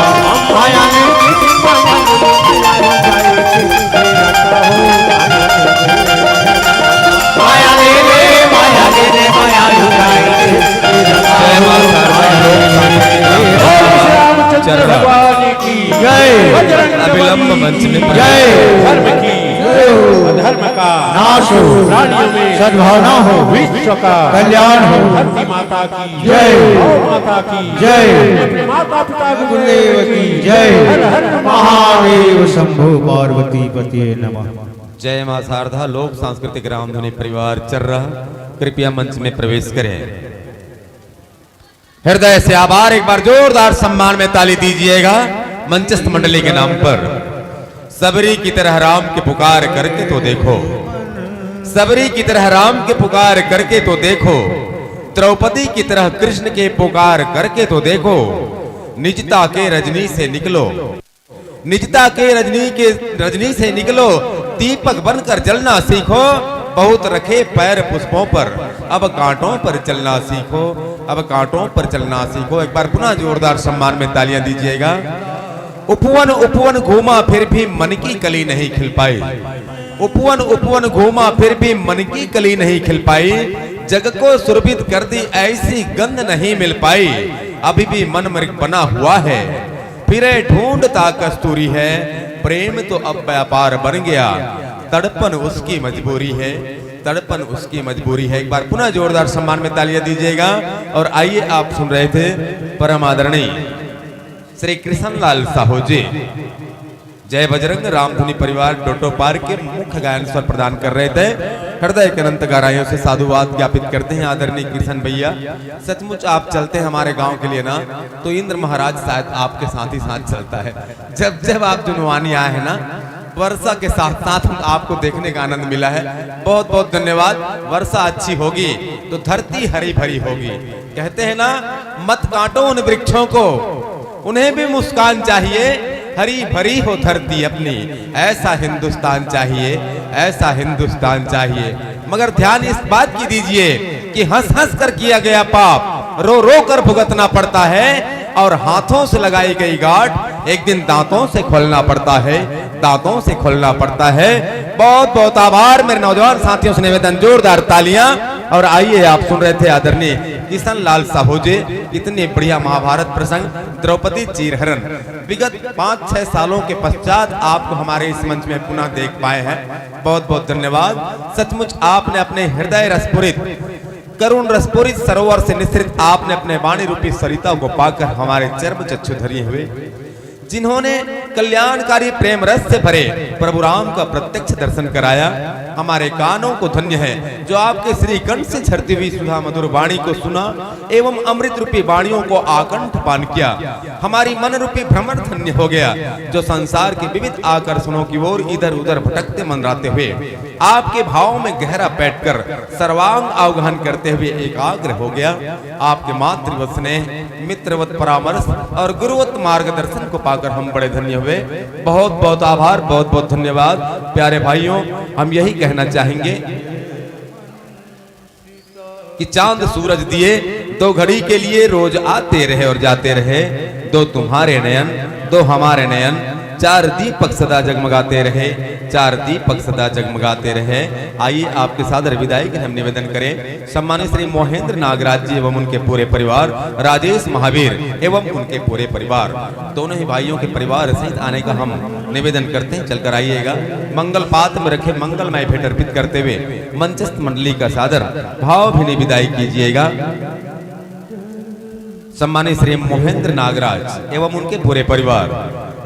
माया ले ले, माया ले ले, माया हो जाए के बेरा का हो, माया ले ले। माया ले ले, माया ले ले, माया हो जाए के बेरा का हो, माया ले ले। जय माँ शारदा। बोल श्री रामचंद्र भगवान की जय। बजरंग अविलंब बली मंच में की जय। धर्म की जय। अधर्म का नाश हो। प्राणियों में सद्भावना हो। विश्व का कल्याण हो। धरती माता की जय। गौ माता की जय। अपने माता पिता गुरुदेव की जय। हर हर महादेव शंभो पार्वती पते नमः। जय माँ शारदा। लोक सांस्कृतिक रामधुनी परिवार चल रहा, कृपया मंच में प्रवेश करें। हृदय से आभार, एक बार जोरदार सम्मान में ताली दीजिएगा मंचस्थ मंडली के नाम पर। सबरी की तरह राम की पुकार करके तो देखो, सबरी की तरह राम की पुकार करके तो देखो, द्रौपदी की तरह कृष्ण के पुकार करके तो देखो। निजता के रजनी से निकलो, निजता के रजनी के, रजनी से निकलो, दीपक बनकर जलना सीखो। बहुत रखे पैर पुष्पों पर, अब कांटों पर चलना सीखो, अब कांटों पर चलना सीखो। एक बार पुनः जोरदार सम्मान में तालियां दीजिएगा। उपवन उपवन घूमा फिर भी मन की कली नहीं खिल पाई। उपवन उपवन घूमा फिर भी मन की कली नहीं खिल पाई। जग को सुरभित कर दी ऐसी गंध नहीं मिल पाई। अभी भी मन मृग बना हुआ है, फिरे ढूंढता कस्तूरी है। प्रेम तो अब व्यापार बन गया, तड़पन उसकी मजबूरी है, तड़पन उसकी मजबूरी है। एक बार पुनः जोरदार सम्मान में तालियां दीजिएगा। और आइए, आप सुन रहे थे परम आदरणीय श्री कृष्णलाल साहू जी। जय बजरंग। रामधुनी परिवार डोटो पार के मुख्य गायन स्वर प्रदान कर रहे थे। हृदय के अनंत गहराइयों से साधुवाद ज्ञापित करते हैं आदरणीय किशन भैया। सचमुच आप चलते हैं हमारे गांव के लिए ना, तो इंद्र महाराज शायद आपके साथ ही साथ चलता है। जब जब आप जुनवानी आए हैं ना, वर्षा के साथ साथ हम आपको देखने का आनंद मिला है। बहुत बहुत धन्यवाद। वर्षा अच्छी होगी तो धरती हरी भरी होगी। कहते हैं ना, मत काटो उन वृक्षों को, उन्हें भी मुस्कान चाहिए। हरी भरी हो धरती अपनी, ऐसा हिंदुस्तान चाहिए, ऐसा हिंदुस्तान चाहिए। मगर ध्यान इस बात की दीजिए कि हंस हंस कर किया गया पाप रो रो कर भुगतना पड़ता है, और हाथों से लगाई गई गांठ एक दिन दांतों से खोलना पड़ता है, दांतों से खोलना पड़ता है। बहुत बहुत आभार मेरे नौजवान साथियों से निवेदन, जोरदार तालियां। और आइए, आप सुन रहे थे आदरणीय किशन लाल साहू जी, इतने बढ़िया महाभारत प्रसंग, द्रौपदी चीरहरण। विगत पाँच छह सालों के पश्चात आपको हमारे इस मंच में पुनः देख पाए हैं। बहुत बहुत धन्यवाद। सचमुच आपने अपने हृदय रसपुरित, करुण रसपुरित सरोवर से निस्सृत आपने अपने वाणी रूपी सरिता को पाकर हमारे चर्म चक्षु धरिए हुए, जिन्होंने कल्याणकारी प्रेम रस से भरे प्रभु राम का प्रत्यक्ष दर्शन कराया, हमारे कानों को धन्य है जो आपके श्री कंठ से झरती हुई सुधा मधुर वाणी को सुना एवं अमृत रूपी वाणियों को आकंठ पान किया। हमारी मन रूपी भ्रमर धन्य हो गया जो संसार के विविध आकर्षणों की ओर इधर उधर भटकते मंडराते हुए आपके भावों में गहरा बैठकर सर्वांग अवगाहन करते हुए एकाग्र हो गया। आपके मातृवत स्नेह, मित्रवत परामर्श और गुरुवत मार्गदर्शन को पाकर हम बड़े धन्य हुए। बहुत बहुत आभार, बहुत बहुत धन्यवाद। प्यारे भाइयों, हम यही कहना चाहेंगे कि चांद सूरज दिए दो घड़ी के लिए रोज आते रहे और जाते रहे, दो तुम्हारे नयन, दो हमारे नयन, चार दीपक सदा जगमगाते रहे, चार दीपक सदा जगमगाते रहे। आइए, आपके सादर विदाई के हम निवेदन करें। सम्मानित श्री मोहेंद्र नागराज जी एवं उनके पूरे परिवार, राजेश महावीर एवं उनके पूरे परिवार, दोनों ही भाइयों के परिवार सहित आने का हम निवेदन करते हैं। चलकर आइएगा। मंगल पात्र में रखे मंगलमय भेंट अर्पित करते हुए मंचस्थ मंडली का सादर भावभीनी विदाई कीजिएगा। सम्मानित श्री मोहेंद्र नागराज एवं उनके पूरे परिवार,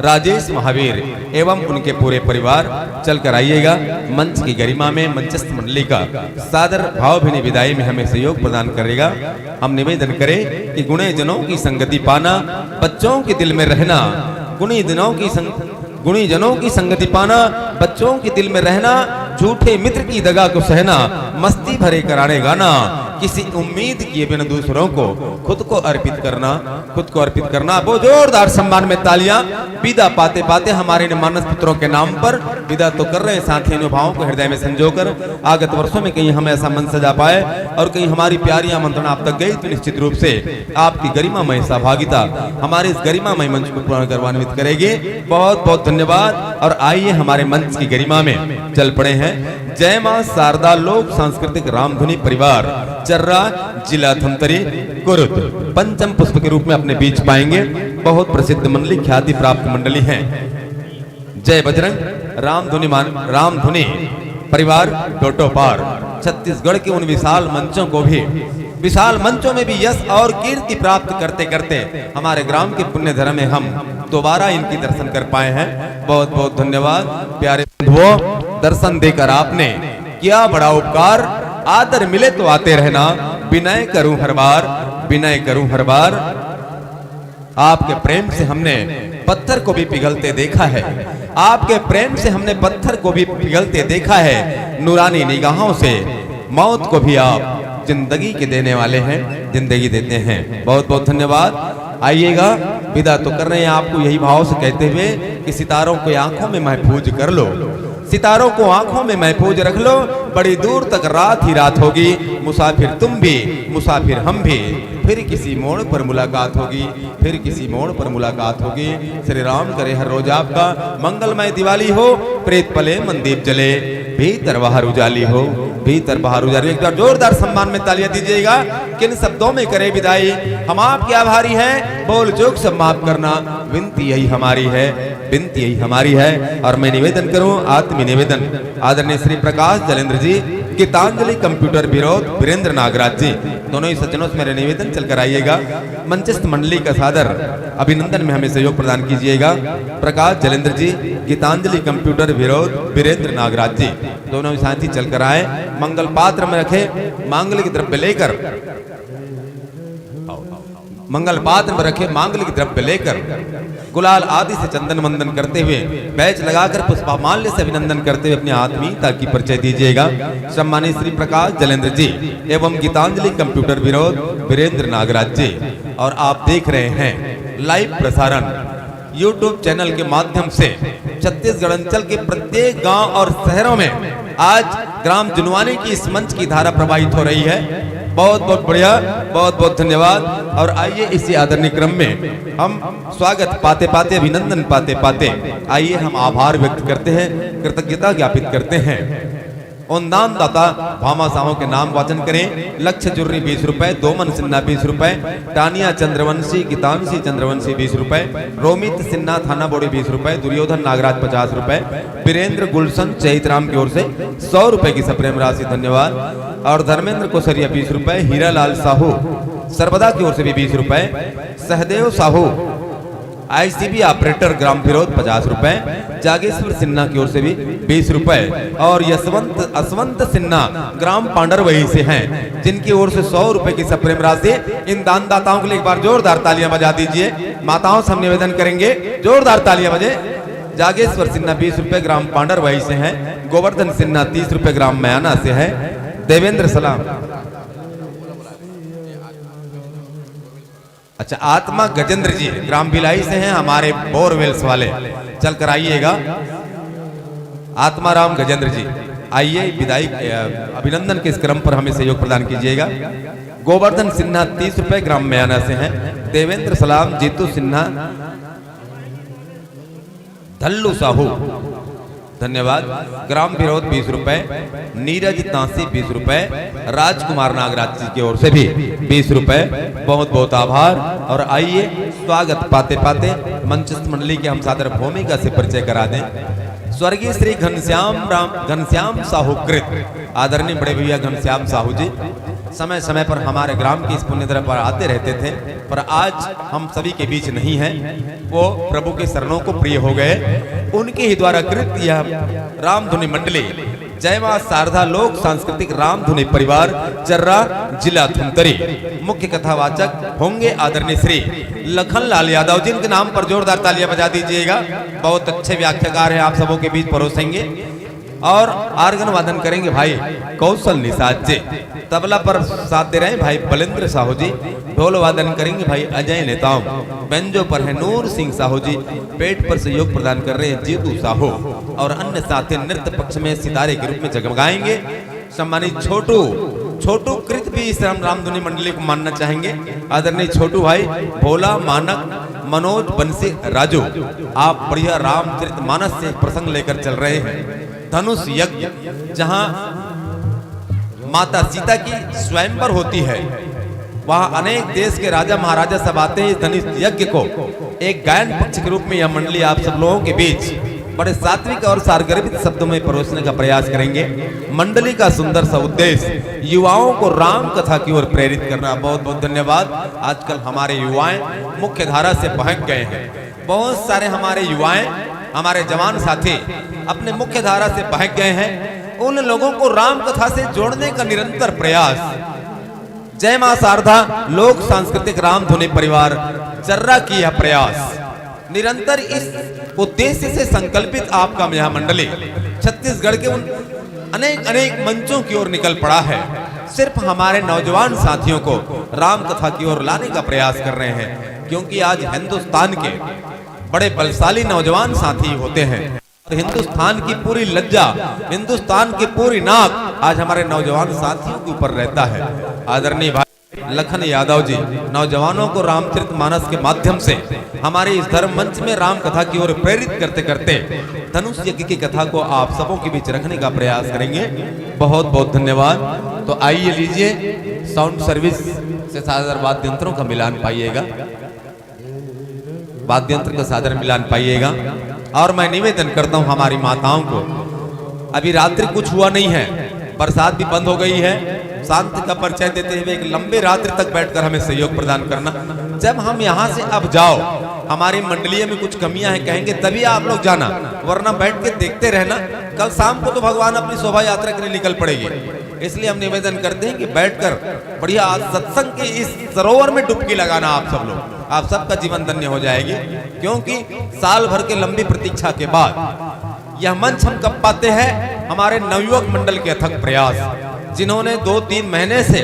राजेश महावीर एवं उनके पूरे परिवार, चलकर आइएगा। मंच की गरिमा में मंचस्थ मंडली का सादर भावभीनी विदाई में हमें सहयोग प्रदान करेगा। हम निवेदन करें कि गुणी जनों की संगति पाना, बच्चों के दिल में रहना, गुणी जनों की संग गुणी जनों की संगति पाना, बच्चों के दिल में रहना, झूठे मित्र की दगा को सहना, मस्ती भरे कराने गाना, किसी उम्मीद किए बिना दूसरों को खुद को अर्पित करना, खुद को अर्पित करना। बहुत जोरदार सम्मान में तालियां। विदा पाते पाते हमारे इन मानस पुत्रों के नाम पर विदा तो कर रहे हैं, साथ ही अनुभावों को हृदय में संजोकर आगत वर्षों में कहीं हम ऐसा मंच सजा पाए और कहीं हमारी प्यारी आमंत्रण आप तक गई तो निश्चित रूप से आपकी गरिमामय सहभागिता हमारे इस गरिमामय मंच को पूर्ण गौरवान्वित करेगी। बहुत बहुत धन्यवाद। और आइए, हमारे मंच की गरिमा में चल पड़े हैं जय मां शारदा लोक सांस्कृतिक रामधुनी परिवार, चर्रा, जिला धमतरी, कुरुद, पंचम पुष्प के रूप में अपने बीच पाएंगे। बहुत प्रसिद्ध मंडली, ख्याति प्राप्त मंडली है। जय बजरंग। रामधुनी मान रामधुनी परिवार डोटोपार छत्तीसगढ़ के उन विशाल मंचों को भी, विशाल मंचों में भी यश और कीर्ति प्राप्त करते करते हमारे ग्राम के पुण्य धर्म में हम दोबारा इनकी दर्शन कर पाए हैं। बहुत बहुत धन्यवाद प्यारे बंधुओं, दर्शन देकर आपने किया बड़ा उपकार। आदर मिले तो आते रहना, विनय करूं हर बार, विनय करूं हर बार। आपके प्रेम से हमने पत्थर को भी पिघलते देखा है, आपके प्रेम से हमने पत्थर को भी पिघलते देखा है। नूरानी निगाहों से मौत को भी आप जिंदगी के देने वाले हैं, जिंदगी देते हैं। बहुत बहुत धन्यवाद। आइएगा, विदा तो कर रहे हैं आपको यही भाव से कहते हुए कि सितारों को आंखों में महफूज कर लो, सितारों को आंखों में महफूज रख लो। बड़ी दूर तक रात ही रात होगी, मुसाफिर तुम भी, मुसाफिर हम भी, फिर किसी मोड़ पर मुलाकात होगी, फिर किसी मोड़ पर मुलाकात होगी। श्री राम करे हर रोज आपका मंगलमय दिवाली हो, प्रेत पले मन दीप जले, भीतर बाहर उजाली हो, भीतर बाहर उजाली हो। एक बार जोरदार सम्मान में तालियां दीजिएगा। किन शब्दों में करे विदाई, हम आपके आभारी हैं, बोल चूक सब माफ करना, विनती यही हमारी है, विनती यही हमारी है। और मैं निवेदन करूं, आत्मीय निवेदन, आदरणीय श्री प्रकाश जलेंद्र जी, गीतांजलि कंप्यूटर विरोध वीरेंद्र नागराज जी, दोनों ही सज्जनों से मेरा निवेदन, चलकर आइएगा। मंचस्थ मंडली का सादर अभिनंदन में हमें सहयोग प्रदान कीजिएगा। प्रकाश जलेंद्र जी, गीतांजलि कंप्यूटर विरोध वीरेंद्र नागराज जी, दोनों ही साथी चलकर आए। मंगल पात्र में रखे मांगलिक द्रव्य लेकर, मंगल पात्र में रखे मांगलिक द्रव्य लेकर गुलाल आदि से चंदन वंदन करते हुए, बैच लगाकर पुष्पामाल्य से अभिनंदन करते हुए अपनी आत्मीयता की परिचय दीजिएगा। सम्मानित श्री प्रकाश जलेंद्र जी एवं गीतांजलि कंप्यूटर विरोध वीरेंद्र नागराज जी। और आप देख रहे हैं लाइव प्रसारण YouTube चैनल के माध्यम से छत्तीसगढ़ अंचल के प्रत्येक गांव और शहरों में आज ग्राम जुनवानी की इस मंच की धारा प्रवाहित हो रही है। बहुत बहुत बढ़िया, बहुत बहुत धन्यवाद। और आइए, इसी आदरणीय क्रम में हम स्वागत पाते पाते, अभिनंदन पाते पाते, आइए हम आभार व्यक्त करते हैं, कृतज्ञता ज्ञापित करते हैं। अनुदान दाता भामा साहू के नाम वाचन करें। लक्ष्य जुर्री बीस रुपए, दोमन सिन्हा बीस रुपए, टानिया चंद्रवंशी, गीतांशी चंद्रवंशी बीस रुपए, रोमित सिन्हा थाना बोड़ी बीस रुपए, दुर्योधन नागराज पचास रुपए, वीरेंद्र गुलशन चैतराम की ओर से सौ रुपए की सप्रेम राशि, धन्यवाद। और धर्मेंद्र कोसरिया बीस रुपए, हीरालाल साहू सर्वदा की ओर से भी बीस रुपए, सहदेव साहू आईसीबी ऑपरेटर ग्राम विरोध पचास रुपए, जागेश्वर सिन्हा की ओर से भी बीस रुपए और यशवंत, यशवंत सिन्हा ग्राम पांडरवही से हैं, जिनकी ओर से सौ रुपए की सप्रेम राशि इन दानदाताओं के लिए एक बार जोरदार तालियां बजा दीजिए। माताओं से हम निवेदन करेंगे, जोरदार तालियां बजे। जागेश्वर सिन्हा बीस रुपए ग्राम पांडरवही से हैं, गोवर्धन सिन्हा तीस रुपए ग्राम मयाना से है, देवेंद्र सलाम। अच्छा, आत्मा गजेंद्र जी ग्राम भिलाई से हैं, हमारे बोरवेल्स वाले, चल कर आइएगा। आत्मा राम गजेंद्र जी, आइए, विदाई, अ, अभिनंदन के इस क्रम पर हमें सहयोग प्रदान कीजिएगा। गोवर्धन सिन्हा तीस रुपए ग्राम मयाना से हैं, देवेंद्र सलाम, जीतू सिन्हा, धल्लू साहू, धन्यवाद। ग्राम विरोध बीस रुपए, नीरज तांसी बीस रुपए, राजकुमार नागराज जी की ओर से भी बीस रुपए, बहुत बहुत आभार। और आइए, स्वागत पाते पाते मंचस्थ मंडली के हम सादर भूमिका से परिचय करा दें। स्वर्गीय श्री घनश्याम राम, घनश्याम साहू कृत, आदरणीय बड़े भैया घनश्याम साहू जी समय समय पर हमारे ग्राम की इस पुण्य धरा पर आते रहते थे, पर आज हम सभी के बीच नहीं हैं। वो प्रभु के शरणों को प्रिय हो गए। उनके ही द्वारा कृत यह रामधुनी मंडली जय मां शारदा लोक सांस्कृतिक रामधुनी परिवार चर्रा, जिला धमतरी। मुख्य कथावाचक होंगे आदरणीय श्री लखन लाल यादव, जिनके नाम पर जोरदार तालियां बजा दीजिएगा। बहुत अच्छे व्याख्याकार हैं, आप सबों के बीच परोसेंगे। और आर्गन वादन करेंगे भाई कौशल निषाद जी, तबला पर साथ दे रहे हैं भाई बलेंद्र साहू जी, ढोल वादन करेंगे भाई अजय नेताम, बेंजो पर है नूर सिंह साहू जी, पेट पर सहयोग प्रदान कर रहे हैं जीतू साहू, और अन्य साथी नृत्य पक्ष में सितारे के रूप में जगमगाएंगे। सम्मानित छोटू, छोटू कृत भी इस राम रामधुनी मंडली को मानना चाहेंगे। आदरणीय छोटू भाई, भोला, मानक, मनोज, बंसी, राजू, आप बढ़िया रामचरित मानस से प्रसंग लेकर चल रहे हैं। धनुष यज्ञ, जहां माता सीता की स्वयंवर होती है, वहां अनेक देश के राजा महाराजा सब आते हैं। इस धनुष यज्ञ को एक गायन पक्ष के रूप में यह मंडली आप सब लोगों के बीच बड़े सात्विक और सारगर्भित शब्दों में परोसने का प्रयास करेंगे। मंडली का सुंदर सा उद्देश्य युवाओं को राम कथा की ओर प्रेरित करना। बहुत बहुत धन्यवाद। आजकल हमारे युवाएं मुख्य धारा से बहक गए हैं। बहुत सारे हमारे युवाएं, हमारे जवान साथी अपने मुख्य धारा से बहक गए हैं। उन लोगों को राम कथा से जोड़ने का निरंतर प्रयास। जय मां शारदा लोक सांस्कृतिक रामधुनी परिवार चर्रा की यह प्रयास निरंतर इस उद्देश्य से संकल्पित आपका यह मंडली छत्तीसगढ़ के उन अनेक अनेक मंचों की ओर निकल पड़ा है। सिर्फ हमारे नौजवान साथियों को राम कथा की ओर लाने का प्रयास कर रहे हैं, क्योंकि आज हिंदुस्तान के बड़े बलशाली नौजवान साथी होते हैं। हिंदुस्तान की पूरी लज्जा, हिंदुस्तान की पूरी नाक आज हमारे नौजवान साथियों के ऊपर रहता है। आदरणीय भाई लखन यादव जी नौजवानों को रामचरित मानस के माध्यम से हमारे इस धर्म मंच में राम कथा की ओर प्रेरित करते करते धनुष यज्ञ की कथा को आप सबों के बीच रखने का प्रयास करेंगे। बहुत बहुत धन्यवाद। तो आइए लीजिए, साउंड सर्विस से सादर वाद्य यंत्रों का मिलान पाइएगा, वाद्य यंत्र का सादर मिलान पाइएगा। और मैं निवेदन करता हूं हमारी माताओं को, अभी रात्रि कुछ हुआ नहीं है, बरसात भी बंद हो गई है। शांति का परिचय देते हुए एक लंबे रात्रि तक बैठकर हमें सहयोग प्रदान करना। जब हम यहाँ से अब जाओ, हमारी मंडलियों में कुछ कमियां हैं कहेंगे, तभी आप लोग जाना, वरना बैठ के देखते रहना। कल शाम को तो भगवान अपनी शोभा यात्रा के लिए निकल पड़ेंगे। इसलिए हम निवेदन करते हैं कि बैठकर बढ़िया आज सत्संग के इस सरोवर में डुबकी लगाना आप सब लोग, आप सबका जीवन धन्य हो जाएगी। क्योंकि साल भर के लंबी प्रतीक्षा के बाद यह मंच हम कब पाते हैं? हमारे नवयुवक मंडल के अथक प्रयास, जिन्होंने दो तीन महीने से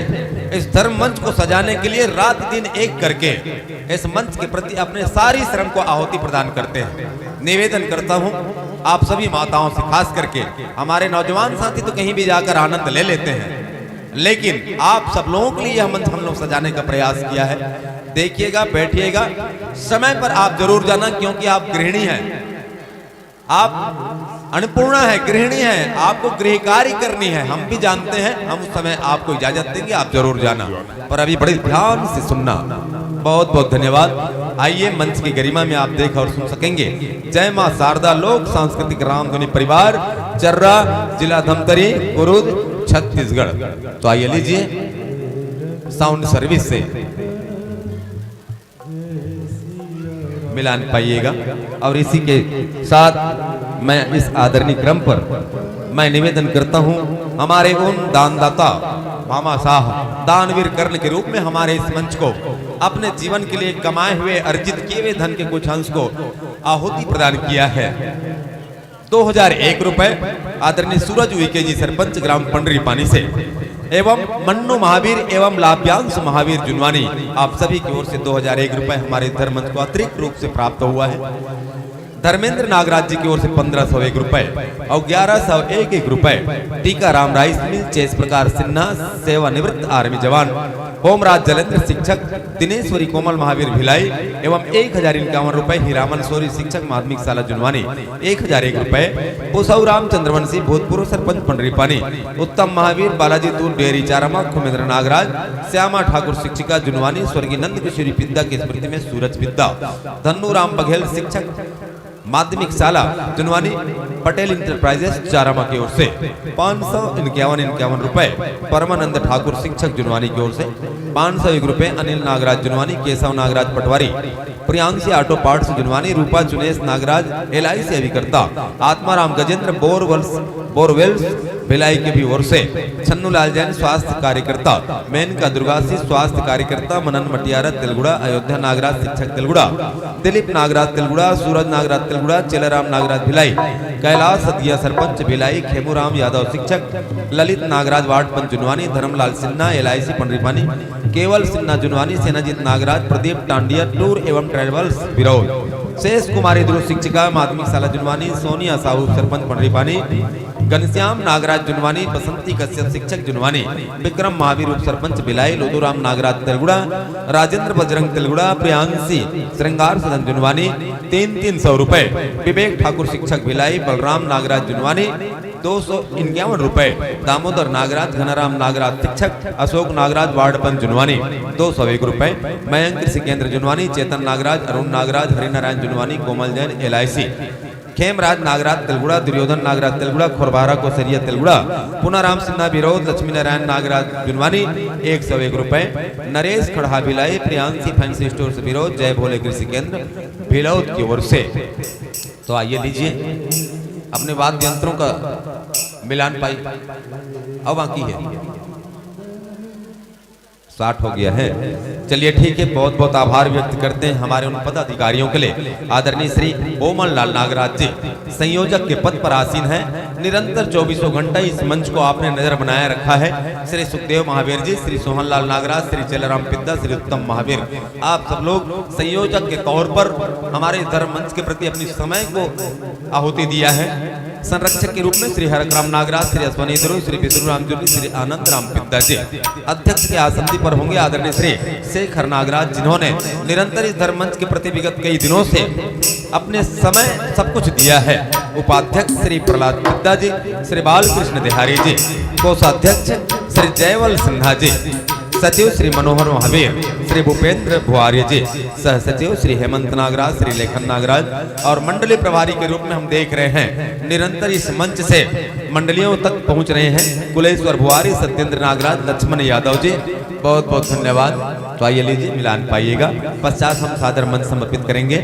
इस धर्म मंच को सजाने के लिए रात दिन एक करके इस मंच के प्रति अपने सारी श्रम को आहुति प्रदान करते हैं। निवेदन करता हूं आप सभी माताओं से, खास करके हमारे नौजवान साथी तो कहीं भी जाकर आनंद ले लेते हैं, लेकिन आप सब लोगों के लिए यह मंच हम लोग सजाने का प्रयास किया है। देखिएगा, बैठिएगा, समय पर आप जरूर जाना, क्योंकि आप गृहिणी हैं, आप अन्नपूर्णा है, गृहिणी है, आपको गृह कार्य करनी है, हम भी जानते हैं। हम उस समय आपको इजाजत देंगे, आप जरूर जाना, पर अभी बड़े ध्यान से सुनना। बहुत बहुत धन्यवाद। आइए, मंच की गरिमा में आप देख और सुन सकेंगे जय मां शारदा लोक सांस्कृतिक रामधुनी परिवार, चर्रा, जिला धमतरी, कुरुद, छत्तीसगढ़। तो आइए, लीजिए साउंड सर्विस से मिलान पाइएगा। और इसी के साथ मैं इस आदरणीय क्रम पर मैं निवेदन करता हूं, हमारे उन दानदाता भामाशाह दानवीर कर्ण के रूप में हमारे इस मंच को अपने जीवन के लिए कमाए हुए, अर्जित किए हुए धन के कुछ अंश को आहुति प्रदान किया है। दो हजार एक रुपए आदरणीय सूरज उइके जी, सरपंच ग्राम पंडरी पानी से, एवं मन्नू महावीर एवं लाभ्यांश महावीर जुनवानी, आप सभी की ओर से दो हजार एक रुपए हमारे धर्म मंच को अतिरिक्त रूप से प्राप्त हुआ है। धर्मेंद्र नागराज जी की ओर से पन्द्रह सौ एक रुपए और ग्यारह सौ एक एक रुपए Tikaram rice mill, chess Prakash Sinha, सेवानिवृत्त आर्मी जवान होमराज जलेंद्र, शिक्षक दिनेश्वरी कोमल महावीर भिलाई, एवं एक हजार इक्यावन रुपए हीरामन सोरी, शिक्षक माध्यमिक शाला जुनवानी, एक हजार एक रुपए पुसौराम चंद्रवंशी, भूतपूर्व सरपंच पंडरीपानी, उत्तम महावीर, बालाजी दूर डेयरी चारामा, खुमेंद्र नागराज, श्यामा ठाकुर, शिक्षिका जुनवानी, स्वर्गीय नंद किशोरी पिद्दा की स्मृति में सूरज पिद्दा, धन्नू राम बघेल, शिक्षक माध्यमिक शाला जुनवानी, पटेल इंटरप्राइजेस चारामा की ओर से पाँच सौ इक्यावन इक्यावन रुपए, परमानंद ठाकुर, शिक्षक जुनवानी की ओर से पाँच सौ एक रुपए, अनिल नागराज जुनवानी, केशव नागराज पटवारी, प्रियांशी ऑटो पार्ट्स जुनवानी, रूपा चुनेश नागराज, एलआईसी अभिकर्ता, आत्माराम गजेंद्र, बोरवेल्स, बोरवेल्स भिलाई के भी ओर से, छन्नूलाल जैन, स्वास्थ्य कार्यकर्ता, मेनका दुर्गासी, स्वास्थ्य कार्यकर्ता, मनन मटियारा तेलगुड़ा, अयोध्या नागराज, शिक्षक तेलगुड़ा, दिलीप नागराज तेलगुड़ा, सूरज नागराज तेलगुड़ा, चेलाराम नागराज भिलाई, कैलाश सदिया, सरपंच भिलाई, खेमूराम यादव, शिक्षक ललित नागराज, वार्ड पंच जुनवानी, धर्मलाल सिन्हा, एलआईसी पंडरीपानी, केवल सिन्हा जुनवानी, सेनाजीत नागराज, प्रदीप टांडिया, टूर एवं ट्रेवल्स बिरौल, शेष कुमारी ध्रुव, शिक्षिका माध्यमिक शाला जुनवानी, सोनिया साहू, सरपंच पंडरीपानी, घनश्याम नागराज जुनवानी, बसंती कश्यप, शिक्षक जुनवानी, विक्रम महावीर, उप सरपंच भिलाई, लोदूराम नागराज तेलगुड़ा, राजेंद्र बजरंग तेलगुड़ा, प्रियांशी श्रृंगार सदन जुनवानी, तीन तीन सौ रुपए, विवेक ठाकुर, शिक्षक भिलाई, बलराम नागराज जुनवानी, दो सौ इक्यावन रुपए, दामोदर नागराज, घनाराम नागराज, शिक्षक अशोक नागराज, वार्ड पंच जुनवानी, दो सौ एक रुपए, मयंक कृषि केंद्र जुनवानी, चेतन नागराज, अरुण नागराज, हरिनारायण जुनवानी, कोमल जैन, एलआईसी, खेमराज नागराज तेलगुड़ा, दुर्योधन नागराज तेलगुड़ा, खोरबारा कोसरिया तेलगुड़ा, पुनाराम सिन्हा बिरौद, लक्ष्मी नारायण नागराज जुनवानी, एक सौ एक रुपए, नरेश खड़हा भिलाई, प्रियांशी फैंसी स्टोर से बिरौद, जय भोले कृषि केंद्र भिलौद की ओर से। तो आइए, लीजिए अपने वाद्य यंत्रों का मिलान पाई। अब बाकी है, स्टार्ट हो गया है। चलिए, ठीक है, बहुत बहुत आभार व्यक्त करते हैं हमारे उन पदाधिकारियों के लिए, आदरणीय श्री बोमन लाल नागराज जी संयोजक के पद पर आसीन हैं। निरंतर चौबीसों घंटा इस मंच को आपने नजर बनाए रखा है। श्री सुखदेव महावीर जी, श्री सोहन लाल नागराज, श्री चेलाराम पिद्दा, श्री उत्तम महावीर, आप सब लोग संयोजक के तौर पर हमारे धर्म मंच के प्रति अपनी समय को आहुति दिया है। संरक्षक के रूप में श्री हरकराम नागराज, श्री अश्वनी ध्रुव, श्री विष्णु राम जुली, श्री आनंद राम पिद्दा जी। अध्यक्ष के आसन पर होंगे आदरणीय श्री शेखर नागराज, जिन्होंने निरंतर इस धर्म मंच के प्रति विगत कई दिनों से अपने समय सब कुछ दिया है। उपाध्यक्ष श्री प्रहलाद पिद्दा जी, श्री बालकृष्ण देहारी जी, कोषाध्यक्ष श्री जयवल सिन्हा जी, सचिव श्री मनोहर महावीर, श्री भूपेंद्र भुआर्य जी, सह सचिव श्री हेमंत नागराज, श्री लेखन नागराज और मंडली प्रभारी के रूप में हम देख रहे हैं निरंतर इस मंच से मंडलियों तक पहुंच रहे हैं कुलेश्वर भुआर्य, सत्येंद्र नागराज, लक्ष्मण यादव जी, बहुत बहुत धन्यवाद। तो आइए लीजिए मिलान पाइएगा, पश्चात हम सादर मंच समर्पित करेंगे।